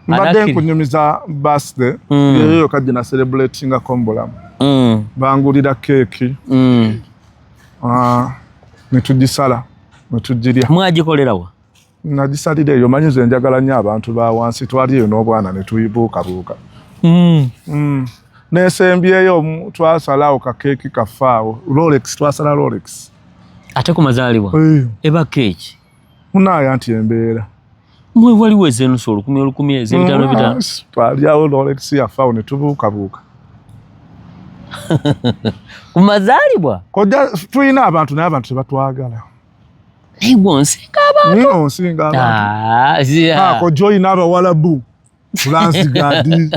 Mbadde nkunyumiza birthday yeyo yokka gye nacelebratingako mu bulamu. Bangulira keeki, ah, ne tugisala ne tugirya. Mwagikolerawa? Nagisalira eyo. Manyi nze njagala nnyo abantu ba wansi. Twali eyo n'obwana ne tuyibuukabuuka. Nesembyeyo twasala awo kakeeki kaffe awo, Rolex, twasala Rolex. Ate ku mazaalibwa? Eh. Eba keeki? Munaaya nti embeera. Mwe waliwo ez'enusu 1000 1000, ez'ebitaano bitaano. Twalyawo Rolex yaffe awo ne tubuukabuuka. Ku mazaalibwa? Kojja, tulina abantu naye abantu tebatwagala. Naye gwe onsinga abantu. Onsinga abantu. Ah, Ah, kojja, olina abawalabu lansigadi,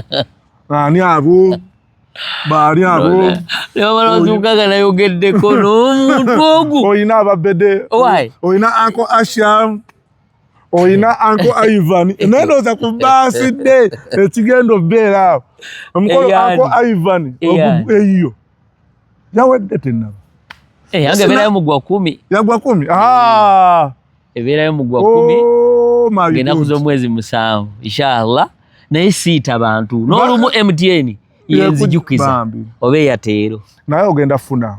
ani abo, baani abo? Nebamala bazuukaga nayogeddeko n'omuntu ogwo. Olina ababede. Why? Olina Uncle Asham, olina Uncle Ivan, naye ndowooza ku birthday ekigenda obeera awo omukolo. Eyani? Uncle Ivan. Eyani? Eyiyo yawedde, tenaba. Eh, yange ebeerayo mu gwa 10. Yagwa 10. Ah! Ebeerayo mu gwa 10. Oh my Ng'ennaku God. z'omwezi 7, inshallah. Naye siita bantu n'olumu MTN yenzijukiza. Bambi. Oba eyateero. Naye ogenda funa.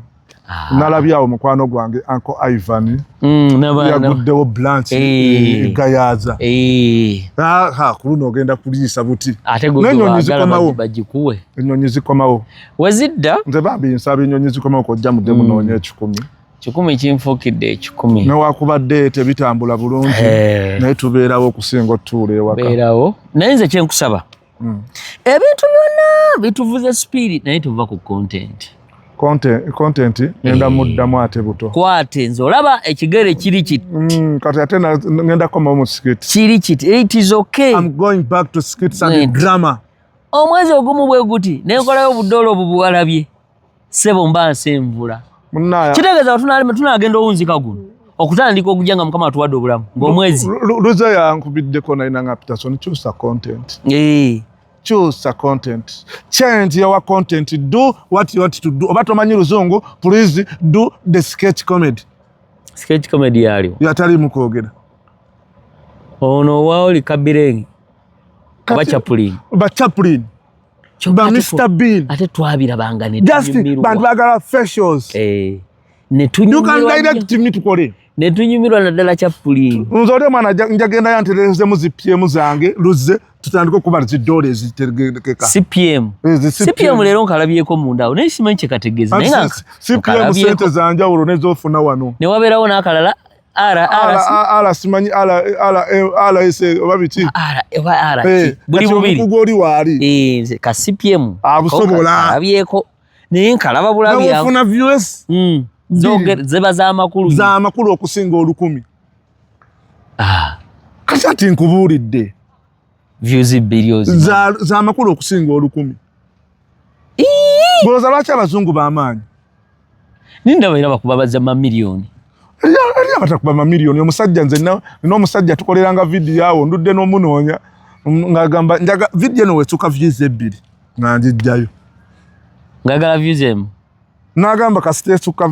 Ah. Nalabye awo mukwano gwange Uncle Ivan yaguddewo branch egayaza. Ku luno ogenda kuliisa buti. Ate N'ennyonyi gwe zikomawo. bagikuwe. Ennyonyi zikomawo. Wezidda. Nze bambi nsaba ennyonyi zikomawo, kojja mudde munoonya 100. 100 kinfuukidde 100. Newakubadde tebitambula bulungi, naye tubeerawo okusinga otutuula ewaka. Beerawo, naye nze kyenkusaba, ebintu byonna bituvuze speed, naye tuva ku content. Content ngenda muddamu ate buto. Kwate nze, olaba ekigere kiri kiti. Kati ate ngenda komawo mu skit. Kiri kiti, it is okay. I'm going back to skits and drama. Omwezi ogumu bwe guti nenkolayo obudoolo obwo buwalabye, ssebo, mba nsenvula. Munaaya. Kitegeeza tunagenda owunzika guno okutandika okujja nga Mukama atuwadde obulamu ng'omwezi. Luze yankubiddeko nalina nga Peterson, kyusa content. Kyusa content, change your content, do what you want to do. Oba tomanyi luzungu, please do the sketch comedy. Sketch comedy yaliwo? Yatalimu kwogera. Ono waoli kabirengi oba Chaplin? Ba Chaplin, ba Mr Bean. Ate twabirabanga ne Just tunyumirwa. bantu bagala facials. Ne You can tunyumirwa direct me, tukole. Ne tunyumirwa naddala Chaplin. Nze oli omwana njagenda yanterezemu zipyemu zange, luze tutandike okuba zidoole ezitegerekeka. CPM. Ezi CPM leero nkalabyeko mundawo, naye simanyi kyekategeeza, naye nga CPM nkalabyeko. sente zanjawulo nezofuna wano. Ne wabeerawo n'akalala R R C. R simanyi R R R S oba biki. R oba R Eh, ki buli kati bubiri. omukugu oli waali. Eh, nze ka CPM Abusobola. kalabyeko, naye nkalaba bulabi awo. Newofuna views Ziba z'amakulu. Z'amakulu okusinga 1000. Ah, Kati ati nkubuulidde. Views 2 ozi Z'amakulu okusinga 1000. Golooza lwaki abazungu b'amaanyi? Nindaba era bakuba baza mamiliyoni. Eri abatakuba mamiliyoni. Omusajja nze nina omusajja tukoleranga vidiyo awo, ndudde n'omunoonya, ng'agamba njaga vidiyo eno wetuuka views 2 nga njijjayo. Ngagala views emu. N'agamba kasita esuka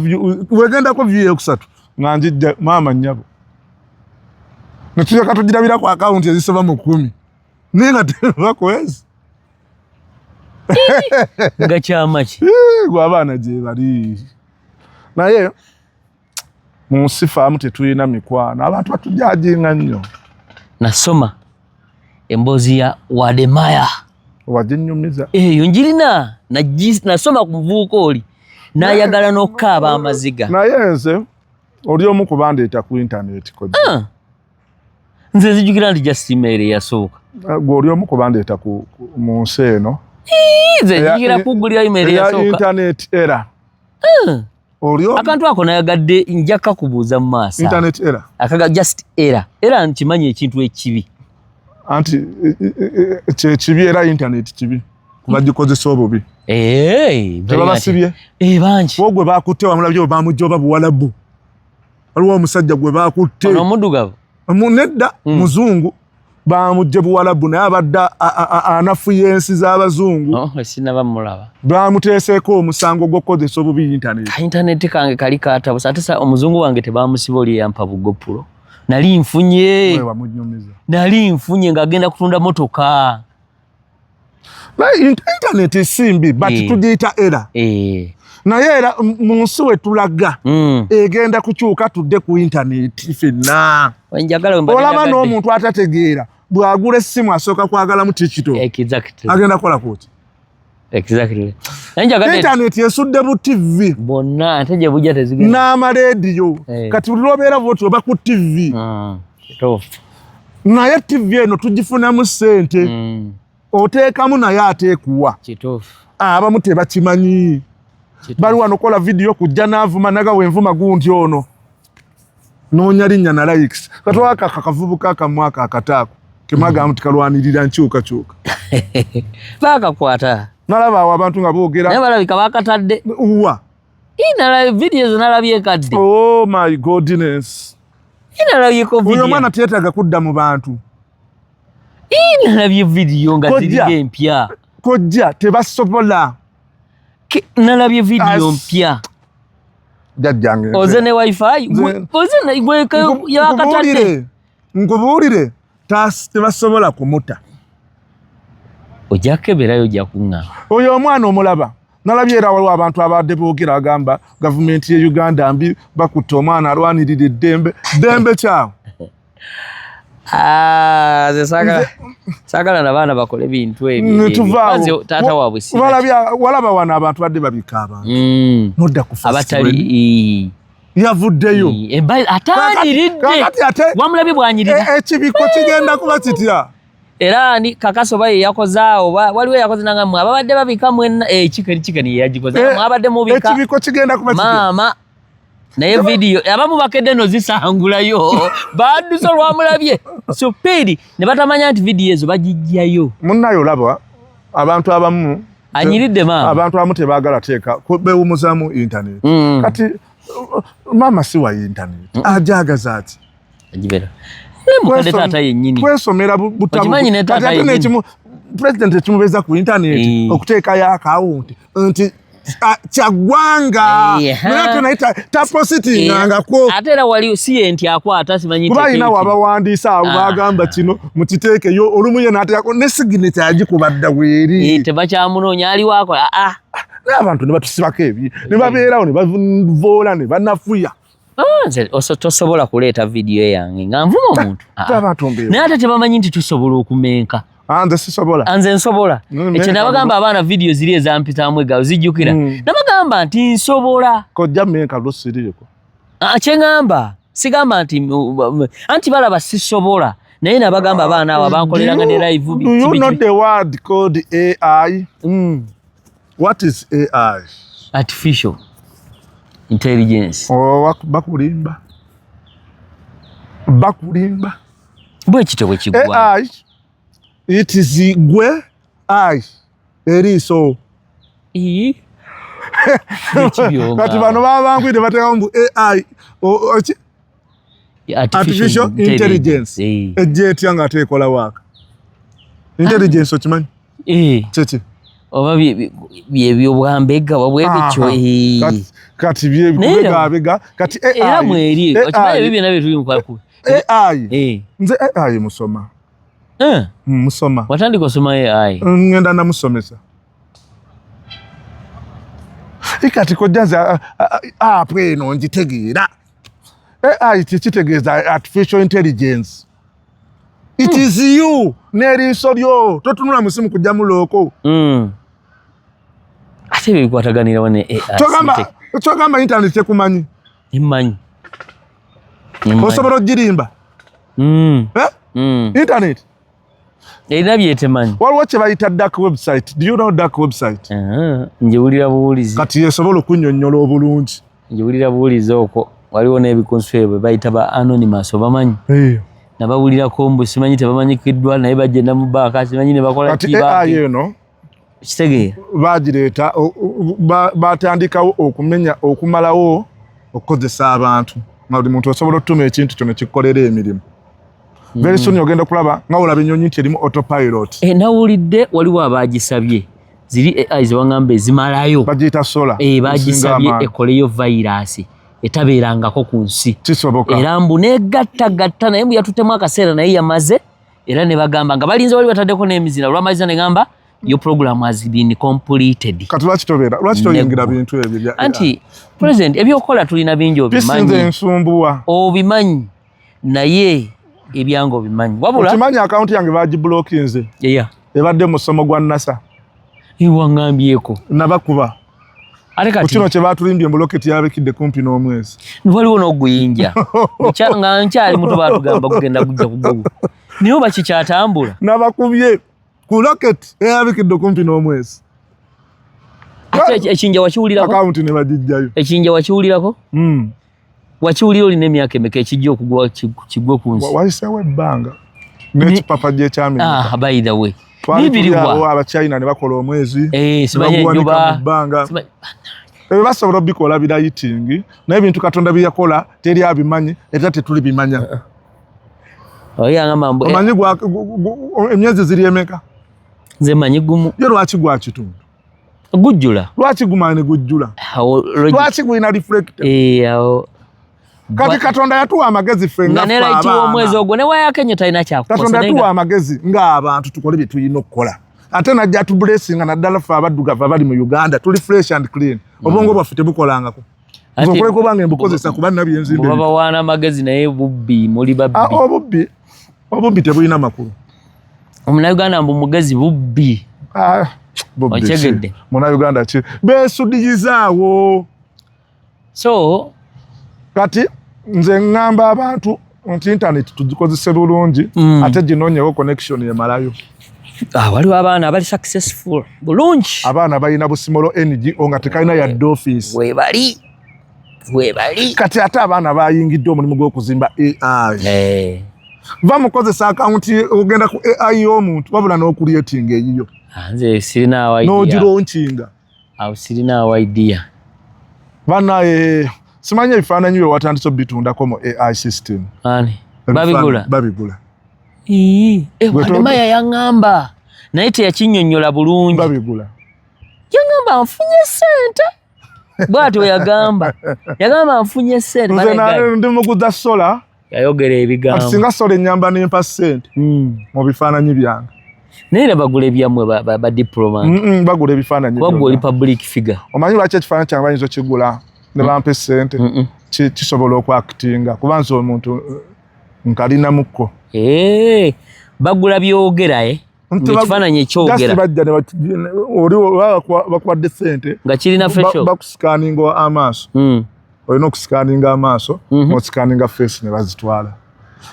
wegendako view eyokusatu nga njijja. Maama nnyabo, netulyoka tugirabira ku akawunti ezisoba mu 10, naye nga teba kwezi. Nga kyama ki? Gwe abaana gye bali, naye mu nsi faamu tetulina mikwano, abantu batujajinga nnyo. Nasoma emboozi ya Wode Maya. Waginyumiza. Eyo njirina. Nasoma ku muvubuka oli n'ayagala n'okukaaba amaziga. Naye nze oli omu ku bandeeta ku intaneti, kojja. Ah. Nze nzijukira nti just email eyasooka. Gwe oli omu ku bandeeta mu nsi eno. Ii, nze nzijukira kugulira email eya eyasooka. Internet era oli omu. Akantu ako nayagadde nja kakubuuza mu maaso awo. Internet era. Akaga just era era nkimanyi ekintu ekibi. Anti kyekibi era internet kibi kuba gikozesa obubi. Eh, Tebabasibye? Eh, bangi. Wo gwe bakutte wamulabye bwe bamugja oba buwalabu? Waliwo omusajja gwe bakutte. Ono omuddugavu? Nedda, muzungu, bamugje buwalabu, naye abadde anafuya ensi z'abazungu. Oh, sinaba mulaba. Bamuteeseeko omusango gw'okukozesa obubi internet. Ka internet kange kali katabusa, ate sa omuzungu wange tebamusiba, oli yampa bugopulo. Nali nfunye. Wewe wamunyumiza. Nali nfunye ng'agenda kutunda motoka. Naye internet si mbi, but tugiyita era. Naye era mu nsi we tulaga egenda kukyuka tudde ku internet ffenna. Wenjagala we mbadde Olaba njagadde. n'omuntu atategeera bw'agula essimu asooka kwagalamu TikTok. Agenda kukola kuki? Exactly. Naye njagadde Internet esudde bu TV. Bonna ate gye bujja tezigenda. N'amarediyo. Kati buli lw'obeera bw'oti oba ku TV. Kituufu. Naye TV eno tugifunamu ssente. Oteekamu naye ateekuwa. Kituufu. Abamu tebakimanyi. Kituufu. Bali wano kola video kujja n'avuma naga wenvuma gundi ono. Noonya linnya na likes. Kati waka akavubuka akamwaka akataako. Kemagamba nti kalwanirira nkyukakyuka. Baakakwata. Nalaba awo abantu nga boogera. Naye balabika baakatadde. Uwa. Nalabye video zo nalabye kadde. Oh my goodness. Nalabyeko video. Oyo omwana teyeetaaga kudda mu bantu. Nalabye video nga Kojja. ziri empya. Kojja tebasobola. Nalabye video mpya. Jjajjange. Oze ne wifi? Nze- Oze ne gwe yakatadde. Nkubuulire, tebasobola kumuta. Ojja kukeberayo ojja kuŋŋamba. Oyo omwana omulaba. Nalabye era waliwo abantu abadde boogera agamba gavumenti ye Uganda mbi, bakutte omwana alwanirira eddembe. Ddembe kyawo. Nze saagala na baana bakole bintu ebyo. Ne tuvaawo. Maze taata waabwe si Walaba wano abantu badde babika abantu. Nodda ku first Abatali, grade. Yavuddeyo. Ate Kakati ate wamulabye bw'anyirira. Ekibiko kigenda kuba kitya? Era ni Kakaso oba ye yakoze awo, waliwo eyakoze nanga mmwe ababadde babika mwenna, chicken ye yagikoze. Mmwe abadde mubika. Ekibiko kigenda kuba kitya? Maama. Naye video abamu bakedde no zisangulayo. Badduse olwamulabye. Superi ne batamanya nti video ezo bagiggyayo. Munnaye olaba abantu abamu Anyiridde maama. Abantu abamu tebaagala teeka, beewummuzaamu internet. Kati maama si wa internet. Ajagaza ati? Agibera. Naye mukadde taata yennyini. Kwesomera butabu. Okimanyi ne taata Kati ate yennyini. n'ekimu, president ekimubeeza ku internet, okuteekayo akawunti nti kyaggwanga. Naye ate naye tapositingangako. Ate era wali si ye nti akwata, simanyi Kuba nti alina eki. wabawandiisa abo bagamba kino mukiteekeyo, olumu ye n'ateekako ne signature yagikuba dda weeri. Tebakyamunoonya, aliwo akola, Naye abantu ne batusibako ebi, ne babeerawo ne bavoola ne banafuya. Nze tosobola kuleeta vidiyo yange nga nvuma omuntu. Abantu mbeera. Naye ate tebamanyi nti tusobola okumenka. Nze sisobola. Nze nsobola. Ekyo Menka nabagamba abaana vidiyo ziri ezampitamu egalo zijjukira. Nabagamba nti nsobola. Kojja menka lusiriiko. Kye ŋŋamba, sigamba nti, anti balaba sisobola. Naye nabagamba abaana abo abankoleranga ne live Do you know the word called AI? What is AI? Artificial intelligence. Oh, bakulimba. Bakulimba. Bwe kityo bwe kiggwa. AI, it is gwe I eriiso. Ii. Kati bano babangwire bateekamu mbu AI, Artificial artificial intelligence. Ejja etya nga ate ekola waaka? Intelligence okimanyi? Kiki? Oba bye byobwambega oba bwe bityo, Kati Naye era bigabega, kati AI, era mweri, AI, okimanyi ebyo byonna bye tuli mu kwaku. AI. Nze AI musoma. Musoma. Watandika osoma AI? Ngenda namusomesa. Kati kojja nze, app eno ngitegeera. AI kitegeeza artificial intelligence. It is you n'eriiso lyo, totunula mu simu kujjamu looko. Ate ebyo bikwataganirawo ne AI. Kyogamba internet tekumanyi? Emmanyi. Emmanyi. Osobola ogirimba? Eh? Internet? Erina byetemanyi. Waliwo kye bayita dark website. Do you know dark website? Njiwulira buwulizi. Kati yesobola okunnyonnyola obulungi. Njiwulira buwulizi okwo. Waliwo n'ebikunsu ebyo bayita ba anonymous, obamanyi? Nabawulirako mbu simanyi tebamanyikiddwa naye bagenda mu bbaaka, simanyi ne bakola Kati ki AI baaki. eno Kitegeera. bagireeta, batandikawo okumenya, okumalawo okukozesa abantu. Nga buli muntu osobola okutuma ekintu kyo ne kikukolera emirimu. Very soon ogenda okulaba nga olaba ennyonyi nti erimu autopilot. Nawulidde waliwo abagisabye. Ziri AI ze baŋŋamba ezimalayo. Bagiyita solar. Bagisabye Esinga amaanyi. ekoleyo virus. Etabeerangako ku nsi. Kisoboka. Era mbu negattagatta, naye mbu yatuttemu akaseera, naye yamaze. Era ne bagamba nga balinze, wali bataddeko n'emizira, olwamaliza ne gamba, "Your program has been completed." Kati lwaki tobeera, lwaki toyingira bintu ebyo bya Anti president, ebyokukola tulina bingi. Bisinze. Obimanyi. Ensumbuwa. Obimanyi, naye ebyange obimanyi, wabula Okimanyi akawunti yange bagiblockinze? Ebadde mu musomo gwa NASA. Iwaŋŋambyeko. Nabakuba. Ate Ku kati kino kye batulimbye mu rocket yabikidde kumpi n'omwezi. Waliwo n'oguyinja. Nga nkyali muto batugamba gugenda gujja ku Google, naye oba kikyatambula? Nabakubye ku rocket eyabikidde kumpi n'omwezi. Ate ekinja wakiwulirako? Akawunti ne bagijjayo. Ekinja wakiwulirako? Wakiwulira olina emyaka emeka ekijja okugwa kigwe ku nsi? Wayiseewo ebbanga n'ekipapa gyekyamenyeka. Ah, by the way, Twali tuli bibiriwa awo, Abachina ne bakola omwezi, Simanyi ne baguwanika enjuba mu bbanga. Ebyo basobola obikola birayitingi, naye ebintu Katonda bye yakola teri abimanyi, era tetuli bimanya. Oyo yangamba mbu Omanyi emyezi ziri emeka? Nze manyi gumu. Ye lwaki gwa kitundu? Gujjula. Lwaki gumala ne gujjula? Awo Lwaki gulina reflector? Awo Kati Katonda yatuwa amagezi ffe nga nga ne ffe light w'omwezi abaana. ogwo ne wayaka ennyo talina kyakukosa. Katonda Naye yatuwa amagezi ng'abantu tukole bye tulina okukola, ate najja atublessinga, naddala ffe abaddugavu abali mu Uganda tuli fresh and clean. Obwongo bwaffe tebukolangako. Ate- Nze okuleka obwange mbukozesa kuba nina byenzimba. Babawaana amagezi, naye bubbi, muli babbi. Ah, obubbi tebulina makulu. Omunauganda mbu mugezi, bubbi. Ah, bubbi ki? Okyegedde? Munauganda ki beesudiyizaawo? So Kati nze ŋŋamba abantu nti internet tugikozese bulungi, ate ginoonyewo connection emalayo. Ah, waliwo abaana abali successful bulungi. Abaana balina bu small NGO nga tekalina yadde office. Webali, webali. Kati ate abaana bayingidde omulimu gw'okuzimba AI. Va mukozesa akawunti ogenda ku AI y'omuntu, wabula n'okucreatinga eyiyo. Ah, nze sirina idea. N'ogilaunchinga. Awo sirina idea. Banaye, simanyi ebifaananyi bye watandise obitundako mu AI system. Ani babigula? Babigula. Ii, Wademaya yaŋŋamba, naye teyakinnyonnyola bulungi. Babigula. Yaŋŋamba nfunye sente, bw'atyo yagamba, yagamba nfunye sente. Nze ndi muguza solar. Yayogera Kati ebigambo. singa solar ennyamba nempa sente mu bifaananyi byange. Naye era bagula ebyammwe ba diplomat? Bagula ebifaananyi Kuba gwe oli byonna. public figure. Omanyi lwaki ekifaananyi kyange bayinza okigula ne bampa esente? Kisobola okwactinga, kuba nze omuntu nkalinamukko. Bagula byogera, eh? Ng'ekifaananyi ekyogera. Just bajja ne oli baba bakuwadde sente nga kirina facial. Bakuscanninga amaaso. Olina okuscanninga amaaso, oscanninga face ne bazitwala.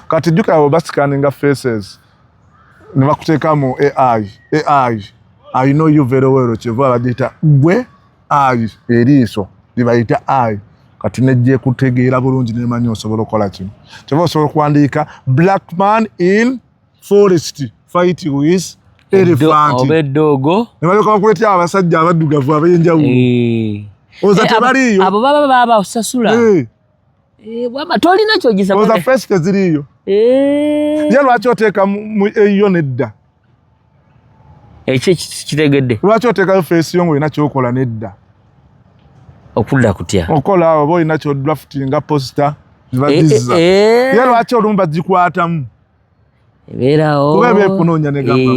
Kati jjukira bwe bascanninga faces ne bakuteeka mu AI, AI I know you very well, kyeva bagiyita gwe AI, eriiso libayita AI. Kati nejja ekutegeera bulungi nemanyi osobola okukola kino, kyeva osobola okuwandiika "black man in forest fight with elephant" Oba eddoogo. Ne balyoka bakuleetera abasajja abaddugavu ab'enjawulo. Oza tebaliiyo. Abo baba babasasula. Wama tolina kyogisa. Oza face teziriiyo. Ye lwaki oteeka mu eyo nedda? Ekyo kitegedde. Lwaki oteekayo face yo ng'olina kyokola nedda? Okudda kutya? Okola oba olina kyodraftinga poster ne bagizza. Ye lwaki olumu bagikwatamu? Ebeerawo. Kuba ebeekunoonya negamba.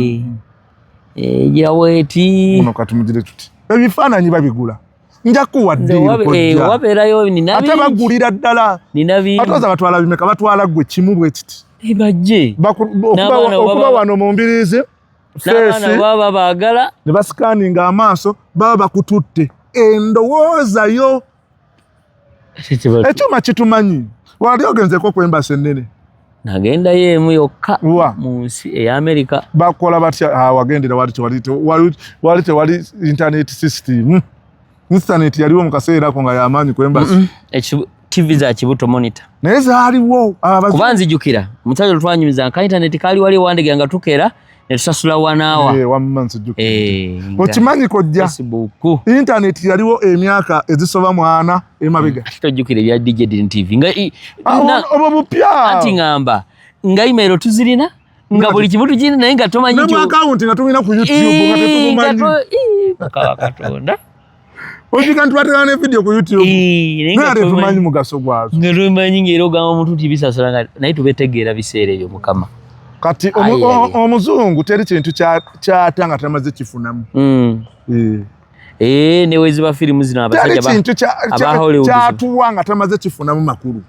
Gira weeti. Muno kati mugire tuti ebifaananyi babigula, nja kuwa Nze wabeerayo nina ate bingi. bagulira ddala. Nina bingi. Ate oza batwala bimeka? Batwala gwe kimu bwe kiti. Bajje. N'abaana Okuba wano mu mbiriizi n'abaana face baba baagala. Ne bascanninga amaaso, baba bakututte endowooza yo. Ekyuma kitumanyi. Wali ogenzeko ku embassy ennene? Nagendayo emu yokka Wa? mu nsi ey'Amerika. Bakola batya? Ah, wagendera wali tewali tewali internet system. Internet yaliwo mu kaseera ako nga yamaanyi ku embassy? TV za kibuto monitor. Naye zaaliwo. Kuba nzijukira omusajja olutwanyumiza nka internet kaali wali ewandegera nga tukeera ne tusasula wanaawa. Eh, wamma nzijukira. Okimanyi kojja Facebook. Internet yaliwo emyaka ezisoba mu 40 emabega. Ate tojjukira ebya DJ Din TV nga Ah, obwo bupya. Anti ngamba nga email tuzirina, nga buli kimu tugirina, naye nga tomanyi Ne mu akawunti nga tulina ku YouTube nga Eh, nga tetubumanyi. Mukama Katonda. Ojjuka nti bateeka ne video ku YouTube. Naye Naye ate tumanyi mugaso gwazo. Nga tumanyi ng'era ogamba omuntu nti bisasula nga naye tubetegeera biseera ebyo Mukama. Kati omuzungu teri kintu kyata nga tamaze kifunamu. Ne weziba firimu zino abasajja ba kintu kyatuwa nga tamaze kifunamu makulu.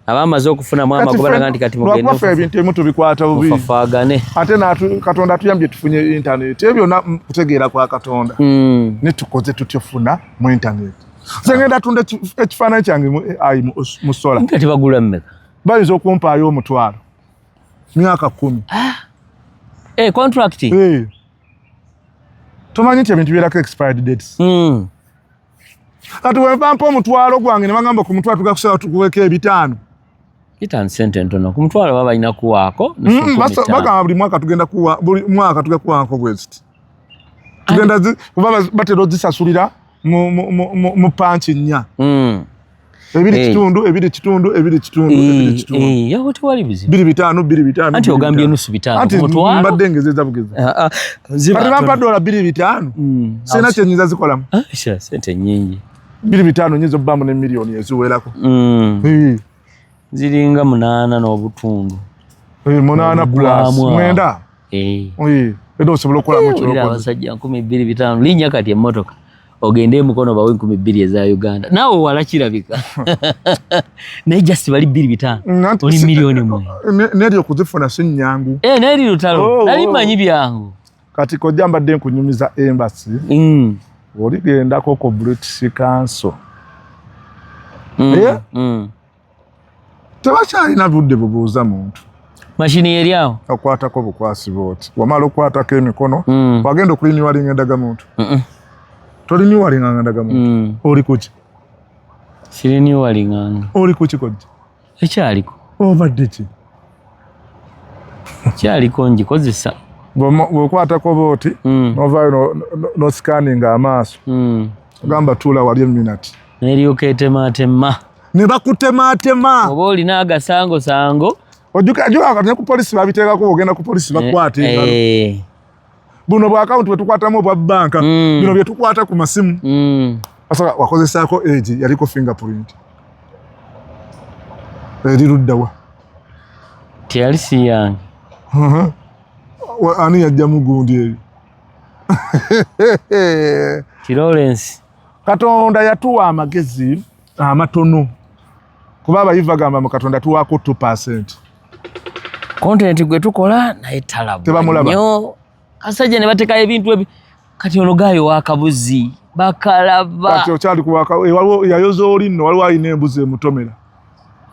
Abamaze okufunamu amagoba naga nti kati mugende lwakuba ebintu ebimu tubikwata bubi. Mufafaagane. Ate Katonda atuyambye tufunye internet. Ebyo byonna kutegeera kwa Katonda. Ne tukoze tutyo funa mu internet. Nze ngenda tunda ekifaananyi kyange mu AI mu sola. Nga tebagula mmeka? Bayinza okumpaayo 10,000. Myaka 10. Contract? Tomanyi nti ebintu bibeerako expired dates. Kati bwe bampa 10,000 gwange ne bagamba ku mutwalo tugakusaba tukuweko 500. 5 sente ntono. Ku mutwalo baba balina kuwaako. Bagamba buli mwaka tugenda kuwa, buli mwaka tugenda kuwaako bwe ziti. Tugenda kuba batera ozisasulira mu panchi 4. 2 kitundu, 2 kitundu, 2 kitundu, 2 kitundu. Yawo tewali buzibu. 2 5, 2 5. Anti ogambye nusu 5. Anti mbadde ngezeza bugezi. Ziba Kati bampa dola 2 5. Sina kye nnyinza zikolamu. Sente nnyingi. 2 5 nnyinza obbaamu ne miliyoni eziwerako. Ziringa 8 n'obutundu. 8 plus 9. Era osobola okukolamu ky'okoze. Abasajja 2500 linnya kati emmotoka. Ogende emukono bawe 2000 eza Uganda. Naawe wala kirabika. Naye just bali 2500. Oli miliyoni mwe. Neri okuzifuna si nnyangu. Neri lutalo. Nali mmanyi byangu. Kati kojja mbadde nkunyumiza embassy. Oligendako ku British Council. Tebakyalina budde bubuuza muntu. Mashini eri awo. Okwatako bukwasi bw'oti. Wamala okwatako emikono, wagenda okulinyuwalinga endagamuntu. Tolinyuwalinganga ndagamuntu. Oli kuki? Sirinyuwalinganga. Oli kuki kojja? Ekyaliko. Obadde ki? Ekyaliko ngikozesa. Bw'okwatako bw'oti, n'ovaayo n'osikaninga amaaso. Ogamba tuula wali eminati. N'eryoka etemaatema. Ne bakutematema. Oba olina agasangosango. Ojjuka kati ne ku polisi babiteekako, ogenda ku polisi bakwata engalo. Buno bwa akawunti bwe tukwatamu obwa bbanka, bino bye tukwata ku masimu. Asaka wakozesaako age yaliko fingerprint. Eri ludda wa? Teyali si yange. Ani yajjamu gundi eyo? Ki Lawrence. Katonda yatuwa amagezi amatono. Kuba abayivu bagamba mu Katonda tuwaako 2%. Content gwe tukola naye talaba. Tebamulaba. Nnyo. Kasajja ne bateekayo ebintu ebi. Kati ono gaayo wakabuzi. Bakalaba. Kati okyali ku waka, waliwo yayoza oli nno, waliwo alina embuzi emutomera.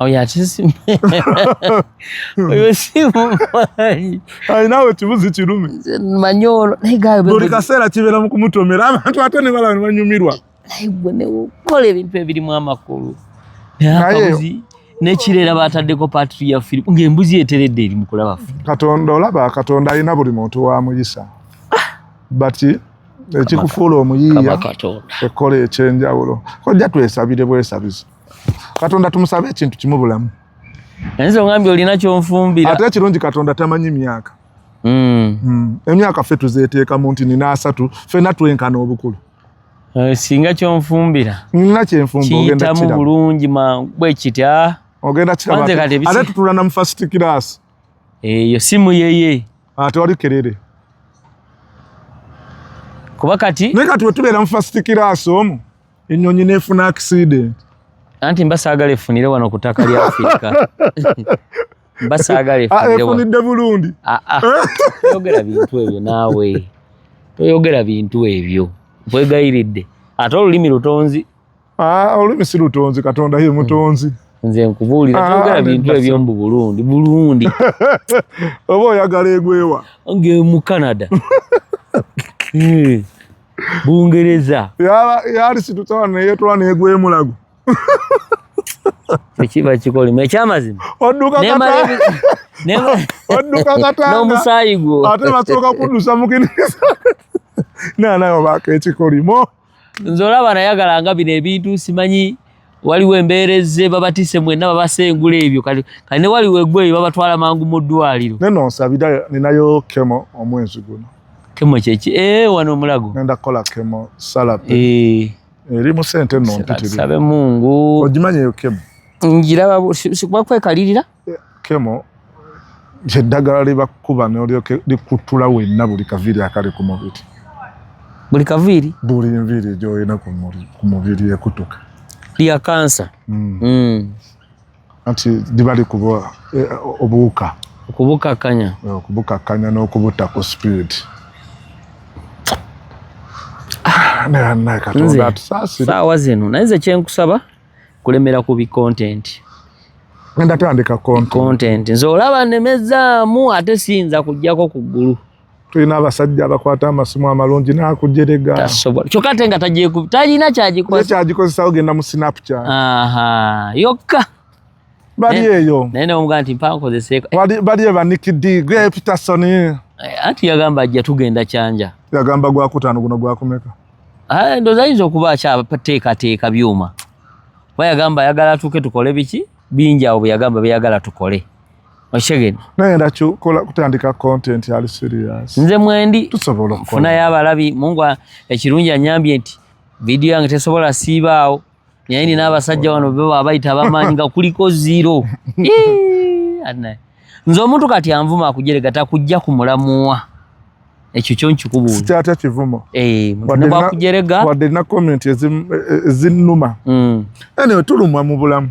Oyo ate si- Oyo si mumanyi. Alinawe ekibuzi kirume. Nze mmanyi ono. Naye gaayo Buli be- kaseera kibeera mu kumutomera, abantu ate ne balaba ne banyumirwa. Naye gwe ne okola ebintu ebirimu amakulu. Naye Naye akabuzi n'ekirera bataddeko patri ya firimu ng'embuzi eteredde eri mu kulaba firimu. Katonda olaba, Katonda alina buli muntu wamuyisa. But ekikufuula omuyiiya Katonda. ekola ekyenjawulo. Kojja twesabire bwesabizi. Katonda tumusabe ekintu kimu bulamu. Nze ongambye olina ky'onfumbira. Ate ekirungi Katonda tamanyi myaka. Emyaka ffe tuzeeteekamu nti nina 3, ffenna twenkana obukulu. Singa ky'onfumbira. Nina kyenfumba, ogenda Kiyitamu kiraba. bulungi mangu bwe kitya. Ogenda kiraba. Kwanza kati ebisi- Ate tutuula na mu first class. Eyo si muyeye. Ate wali kerere. Kuba kati Naye kati bwe tubeera mu first class omwo, ennyonyi n'efuna accident. Anti mba saagala efunire wano ku ttaka lya Afrika. Mba saagala efunire wano. Efunidde Burundi. Toyogera bintu ebyo naawe. Toyogera bintu ebyo. Nkwegayiridde. Ate olulimi lutonzi. Olulimi si lutonzi, Katonda ye mutonzi. Nze nkubuulira, toyogera bintu Nedda ebyo so. mbu Burundi, Burundi. Oba oyagala egwewa? Nge mu Canada. Bungereza. Yali situtawa neyeetwala n'egwemulago. Tekiba kikolimo ekyamazima. Odduka Nemala kata- Odduka katanga. N'omusaayi gwo. Ate basooka kuddusa mukinisa. Naye obaako ekikolimo. Nze olaba nayagalanga bino ebintu simanyi waliwo embeera ezze babatise mwenna babasengula ebyo kati ne waliwo eggwe eyo babatwala mangu mu ddwaliro. Neno nsabira ninayo kemo omwezi guno. Chemo kyeki? Wano Mulago. Ngenda kukola chemo therapy. Eri mu sente nno mpitirivu. Sabe Mungu. Ogimanyi eyo chemo? Ngiraba sikuba kwekalirira. Chemo eddagala libakuba n'olyoke likutula wenna buli kaviiri akali ku mubiri. Buli kaviiri? Buli nviiri gy'olina ku mubiri ekutuka. Lya kansa. Anti liba likuba obuwuka. Okubukakkanya. Okubukakkanya n'okubutta ku speed. Katonda atusaasire. Saawa zino naye nze kyenkusaba kulemera ku bi content. Ngenda tandika content. Nze olaba nnemezaamu ate siyinza kuggyako ku ggulu. Tulina abasajja abakwata amasimu amalungi n'akujerega. Tasobola. Kyokka ate nga talina kyagikozesa. Kyagikozesa ogenda mu Snapchat. Aha, yokka. Bali eyo. Naye ne nti mpa nkozeseeko. Bali eba Nick D, Gray Peterson. Anti yagamba ajja tugenda Kyanja. Yagamba gwakutaano guno gwakumeka. Ndowooza ayinza okuba akyateekateeka byuma. Kuba yagamba ayagala atuuke tukole biki? Bingi awo bwe yagamba byeyagala tukole. Okitegedde? Naye kola kutandika content ali serious. Nze mwendi tusobola okukola. Nfunayo abalabi. Mungu ekirungi anyambye nti vidiyo yange tesobola siibaawo. Naye nina abasajja wano be abayita abamaanyi nga kuliko zero. Nze omuntu kati anvuma akujerega takujja kumulamuwa. Ekyo kyo nkikubuuza. Sikyatya kivumo. Wadde nina comment ezinnuma. Anyway, tulumwa mu bulamu.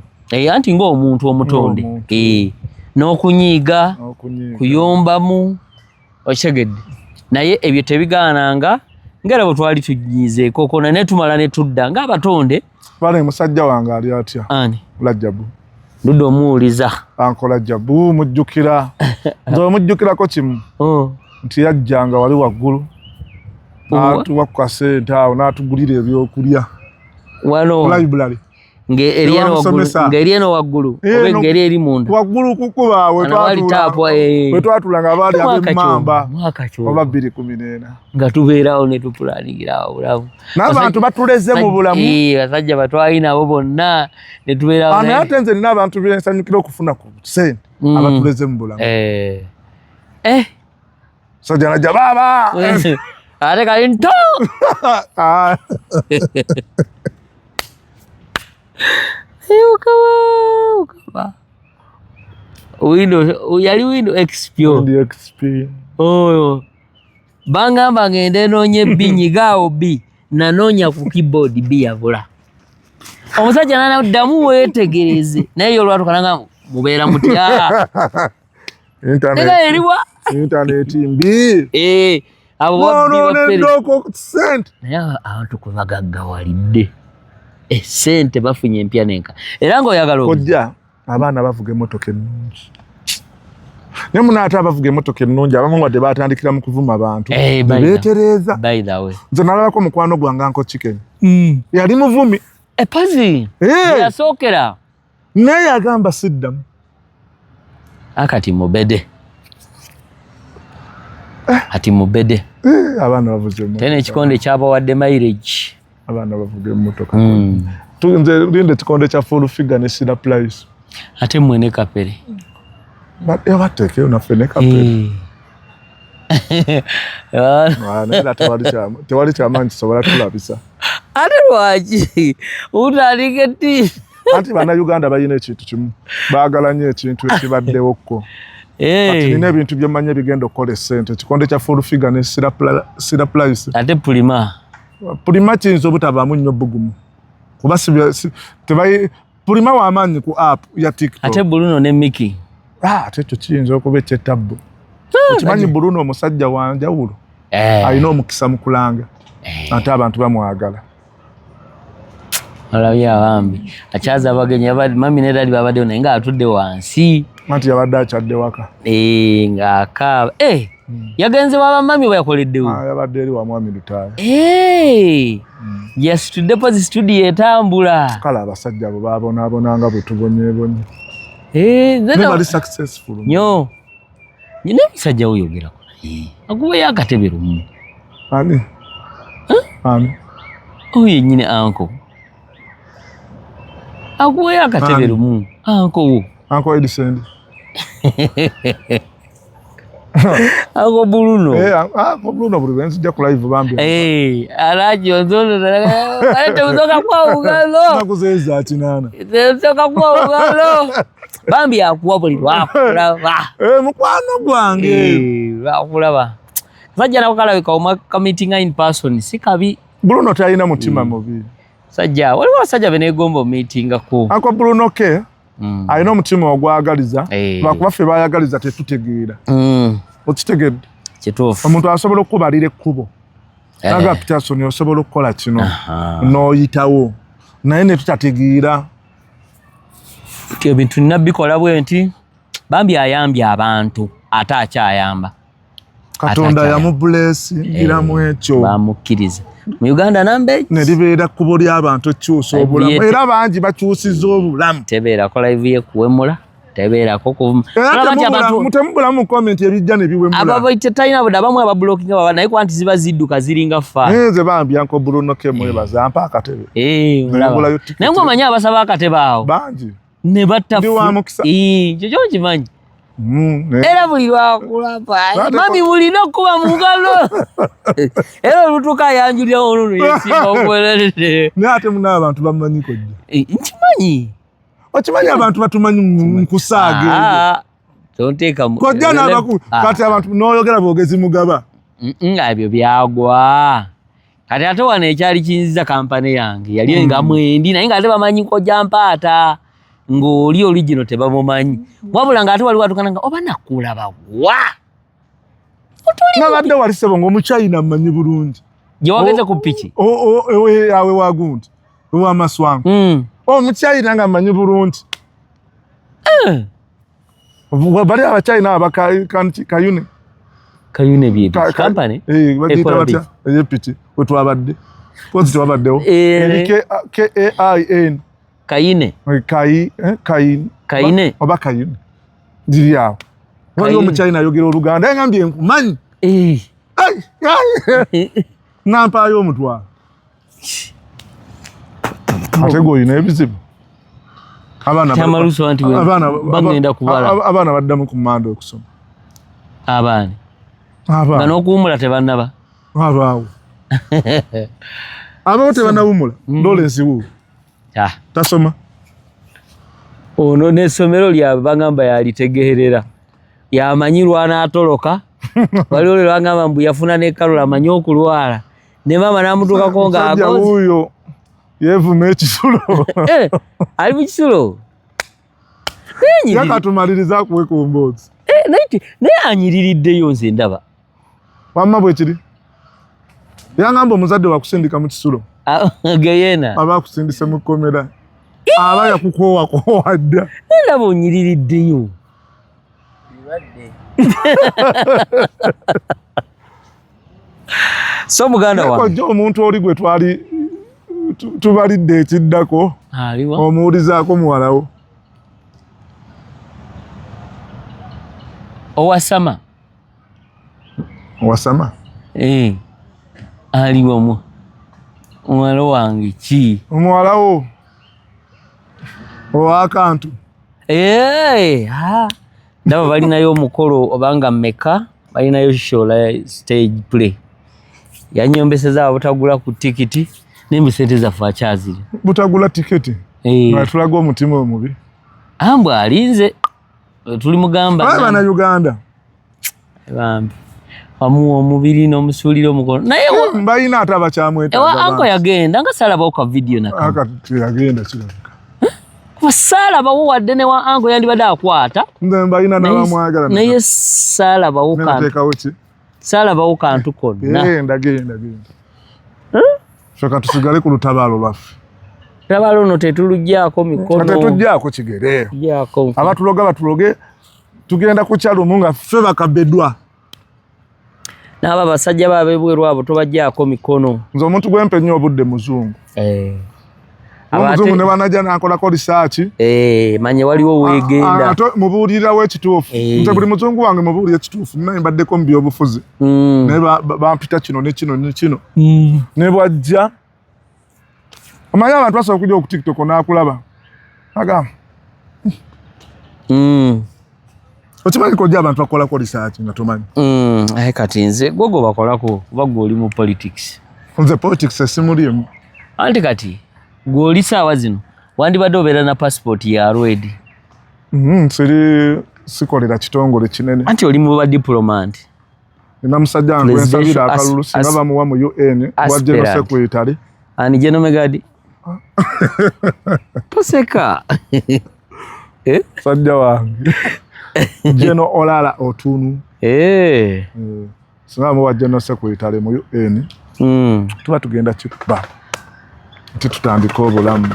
Anti ng'omuntu omutonde. N'okunyiiga, kuyombamu, okitegedde. Naye ebyo tebigaananga ngera bwe twali tunyiizeeko kona ne tumala ne tudda ng'abatonde. Bale musajja wange ali atya? Ani? Rajabu. Ludde omuwuliza. Anko Rajabu mujjukira. Nze omujjukirako kimu. Nti yajjanga wali waggulu. N'atuwa ku kasente awo n'atugulira ebyokulya. Wano. Library. Ng'eri eno waggulu oba engeri eri munda. Waggulu kukuba we twatulanga abaali ab'emmamba oba 2014. Nga tubeerawo ne tupulaningira obulamu. N'abantu batuleze mu bulamu. Basajja batwali nabo bonna ne tubeerawo. Naye ate nze nina abantu be nsanyukira okufuna ku ssente abatuleze mu bulamu. Sajja najja baaba. Ate kali nto. Ukaba. Windows, yali Windows XP. Windows XP. Oyo. Bangamba ngende noonye B nyigaawo B. Nanoonya ku keyboard B yabula. Omusajja n'addamu weetegereze. Naye ye olwatuuka n'agamba mubeera mutya. Internet. Eriwa. Internet mbi. Abo babbi sente. Naye abantu kwe bagaggawalidde. Sente bafunye empya n'enka. Era ng'oyagala Kojja abaana bavuga emmotoka ennungi. Naye muno ate abavuga emmotoka ennungi abamu wadde batandikira mu kuvuma abantu. Beetereeza. By the way. Nze nalabako mukwano gwange Uncle Chicken. Yali muvumi. Epazi. Yasookera. Naye yagamba siddamu. Akati mubede. Ati mubede. Abaana bavuze emmotoka. Tena ekikonde kyabawadde mileage. Abaana bavuga emmotoka. Nze linda ekikonde kya full figure ne Sira Price. Ate mmwe ne Kapere. Bateekeyo naffe ne Kapere. Naye tewali kyamaanyi kisobola tulabisa. Ate lwaki utandika ettiini? Anti bannayuganda balina ekintu kimu, baagala nnyo ekintu ekibaddewokko. Kati nina ebintu bye mmanyi ebigenda okukola essente, ekikonde kya full figure ne Sira Price. Ate Pulima. Pulima kiyinza obutabaamu nnyo bbugumu. Kuba Pulima w'amaanyi ku app ya TikTok. Ate Bruno ne Mickey. Ate ekyo kiyinza okuba eky'ettabbu. Okimanyi Bruno omusajja wa njawulo. Alina omukisa mu kulanga. Ate abantu bamwagala. Olabye abambi akyaza abagenyi mami ne dadi babaddewo naye ng'atudde wansi. Anti yabadde akyadde waka. Ng'akaaba. Yagenze wa bamami oba yakoleddewo? Yabadde eri wa mwami Lutaaya. Yasitudde studio etambula. Kale abasajja abo babonaabonanga bwe tubonyeebonye. Ne bali successful. Nnyo. Nina omusajja oyogerako naye. Akuweeyo akatebe lumu. Ani? Ani? Oyo yennyini anko. Akuweeyo akatebe lumu. Anko wo. Anko Edison. Uncle Bruno. Eh, Uncle Bruno buli lwenzijja ku live bambi. Eh, alaji onzono alete uzoka kwa ugalo. Nakuzeeza 8. Uzoka kwa ugalo. Bambi akuwa buli lwakulaba. Eh, mukwano gwange. Eh, lwakulaba. Sajja nako kalabika omwa meeting in person si kabi. Bruno talina mutima mubi. Sajja, waliwo abasajja be neegomba omeetingako. Uncle Bruno ke alina omutima ogwagaliza lwakuba ffe bayagaliza tetutegeera. Okitegedde? Kituufu. Omuntu asobola okukubalira ekkubo. Naga Peterson osobola okukola kino n'oyitawo naye ne tutategeera. Ebintu nina bikola bwe nti bambi ayambye abantu ate akyayamba. Katonda yamublessingiramu ekyo. Bamukkiriza. Mu Uganda namba ne libeera kkubo ly'abantu okukyusa obulamu era bangi bakyusiza obulamu. Tebeerako live ye kuwemula. Tebeerako kuvuma. Temubulamu comment ebijja ne biwemula. Abo tetalina budde abamu abablockinga baba naye kuba nti ziba zidduka ziringa fa. Nze bambi Uncle Bruno ke mwebaza ampa akatebe. Naye ng'omanyi abasaba akatebe awo. Bangi. Ne batta. Ndi wa mukisa. Kyo kyo nkimanyi. Era buli lwakulaba mami mulina okuba mu ngalo. Era olutuuka ayanjulira olwo yesimba okwerere. Naye ate muna abantu bamumanyi kojja. Nkimanyi. Okimanyi abantu batumanyi nkusaaga. Tonteeka mu. Kojja n'abaku kati abantu n'oyogera bwogezi mugaba. Nga ebyo byagwa. Kati ate wano ekyali kinziza kampani yange yali nga mwendi naye ng'ate bamanyi kojja mpaata. Ng'oli original tebamumanyi. Wabula ng'ate waliwo atukana nga oba nakulaba wa. Nabadde wali ssebo ng'omuchina mmanyi bulungi. Gye wageze ku piki? Awe wa gundi. Owa Maswango. Omuchina nga mmanyi bulungi. Bali abachina aba Kayune. Kayune bye company? Bagiyita batya? Ey'epiki we twabadde. Pozi twabaddewo. Eri K-A-I-N. Kayine. Kayine. Oba Kayune. Ziri awo. Waliwo omuchina ayogera Oluganda yangambye nkumanyi. Nampaayo omutwalo. Ate gw'olina ebizibu. Abaana baddamu ku mmanda okusoma. Abaana. Nga n'okuwummula tebannaba. Abaawo. Abawo tebannawummula. Lawrence wuwo. Tasoma. Ono n'essomero lyabwe bagamba yalitegeerera. Yamanyi lw'anaatoloka. Waliwo lwe lwagamba mbu yafuna ne Carol amanyi okulwala. Ne maama n'amutuukako nga akoze. Wuuyo yeevuma ekisulo. Ali mu kisulo. Yakatumaliriza akuwe ku mboozi. Naye anyiririddeyo nze ndaba. Wamma bwe kiri. Yangamba omuzadde wakusindika mu kisulo. Geyena. Aba akusindise mu kkomera. Aba yakukoowakoowa dda. Ndaba onyiririddeyo. So muganda wange. Kojja omuntu oli gwe twali tubalidde ekiddako. Omuwulizaako muwalawo. Owasama. Owasama? Aliwo muwala wange ki? Omuwalawo. Owakantu. Ndaba balinayo omukolo obanga mmeka balinayo show la stage play. Yanyombeseza butagula ku tikiti nembe sente zaffe akyaziri. Butagula tiketi? Nga tulaga omutima omubi. Ambwa alinze tuli mugamba. Abaana Uganda. Bambi. Wamuwa omubiri n'omusuulira omukono. Naye mbalina ate abakyamwetaaga. Ewa anko yagenda nga saalabawo ka video nakamu. Aka yagenda kirabika. Kuba saalabawo wadde ne wa anko yandibadde akwata. Nze mbalina n'abamwagala. Naye saalabawo kantu. Nateekawo ki? Saalabawo kantu konna. Genda genda genda. Soka tusigale ku lutabaalo lwaffe. Lutabaalo luno tetuluggyako mikono. Tetuggyako kigere. Abatuloga batuloge. Tugenda kukyalumu nga ffe bakabedwa. N'abo abasajja babebweru abo tobaggyako mikono. Nze omuntu gwempe nnyo obudde muzungu. Omuzungu ne banajja n'akolako research. Manye waliwo weegenda. Ate mubuulirirawo ekituufu. Nze buli muzungu wange mubuulira ekituufu. Naye mbaddeko mu byobufuzi. Naye bampita kino ne kino ne kino. Ne bw'ajja. Omanyi abantu basobola okujja ku TikTok n'akulaba. Agamba. Okimanyi kojja abantu bakolako research nga tomanyi. Aye kati nze gwe bakolako kuba gwe oli mu politics. Nze politics esimulimu. Anti kati gwe oli saawa zino wandibadde obeera na passport ya red. Siri sikolera kitongole kinene. Anti oli mu ba diplomat. Nina musajja wange nsabira akalulu singa bamuwa mu UN wa General Secretary. Ani General Megadi? Toseka. Eh? Musajja wange. General Olala Otunu. Singa bamuwa General Secretary mu UN. Tuba tugenda kikuba. Nti tutandika obulamu.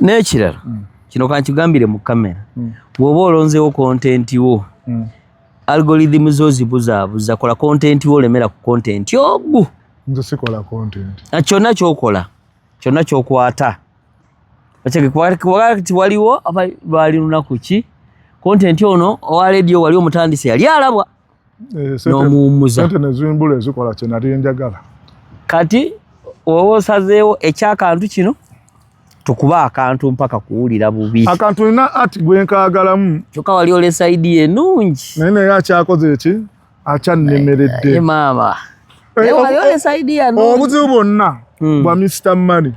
N'ekirala. Kino kankigambire mu kamera. Bw'oba olonzeewo content wo. Algorithm zo zibuzaabuza, kola content wo olemera ku content ogwo. Nze sikola content. Na kyonna ky'okola, kyonna ky'okwata. Kati waliwo lwali lunaku ki? Content ono owa radio wali omutandise yali alabwa. N'omuwummuza. Sente ne zimbula ezikola kye nali njagala. Kati oba osazeewo ekyakantu kino tukuba akantu mpaka kuwulira bubi. Akantu nina ati gwe nkaagalamu. Kyokka wali olesa idea ennungi. Naye naye akyakoze eki? Akyannemeredde. Maama. Naye wali olesa idea nnungi. Obuzibu bwonna bwa Mr. Money.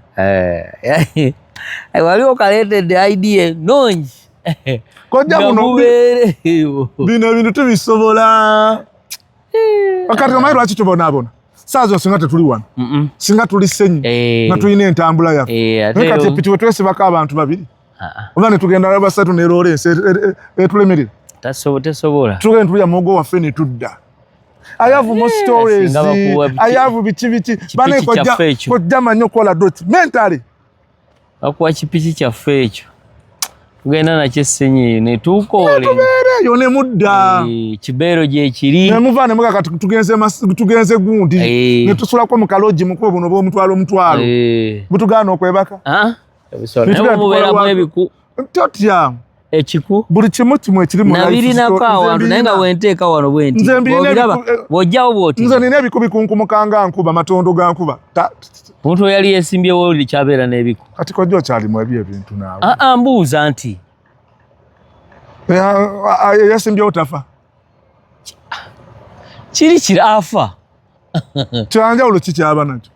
Wali okaleetedde idea ennungi. Kojja buno bino ebintu tubisobola. Kati omanyi lwaki tubonaabona? Saa zino singa tetuli wano. Singa tuli Ssenyi nga tulina entambula yaffe. Naye kati epiki bwe twesibako abantu babiri. Oba ne tugenda basatu ne Lawrence etulemerera. Tesobola. Tugenda tulya muwogo waffe ne tudda. I have more stories. I have biki biki. Bane kojja manyi okukola dot mentally. Bakuwa kipiki kyaffe ekyo. Tugenda nakyo Ssenyi ne tukoole. Tubeereyo ne mudda. Kibeero gye kiri. Ne muva ne muga kati tugenze gundi. Ne tusulako mu kaloji mukubo buno bw'omutwalo omutwalo. Butugaana okwebaka. Naye mubeeramu ebiku. Totya. Ekiku. Buli kimu kimu ekiri mu life. Nabirinako awantu naye nga bwenteeka wano bwe nti. Bw'ojjawo bw'oti. Nze nina ebiku bikunkumukanga nkuba, matondo ga nkuba. Omuntu we yali yeesimbyewo oli kyabeera n'ebiku. Kati kojja okyalimu ebyo ebintu naawe. Mbuuza nti. Yesimbyewo tafa. Kiri kiri afa. Kyanjawulo ki kyaba nakyo?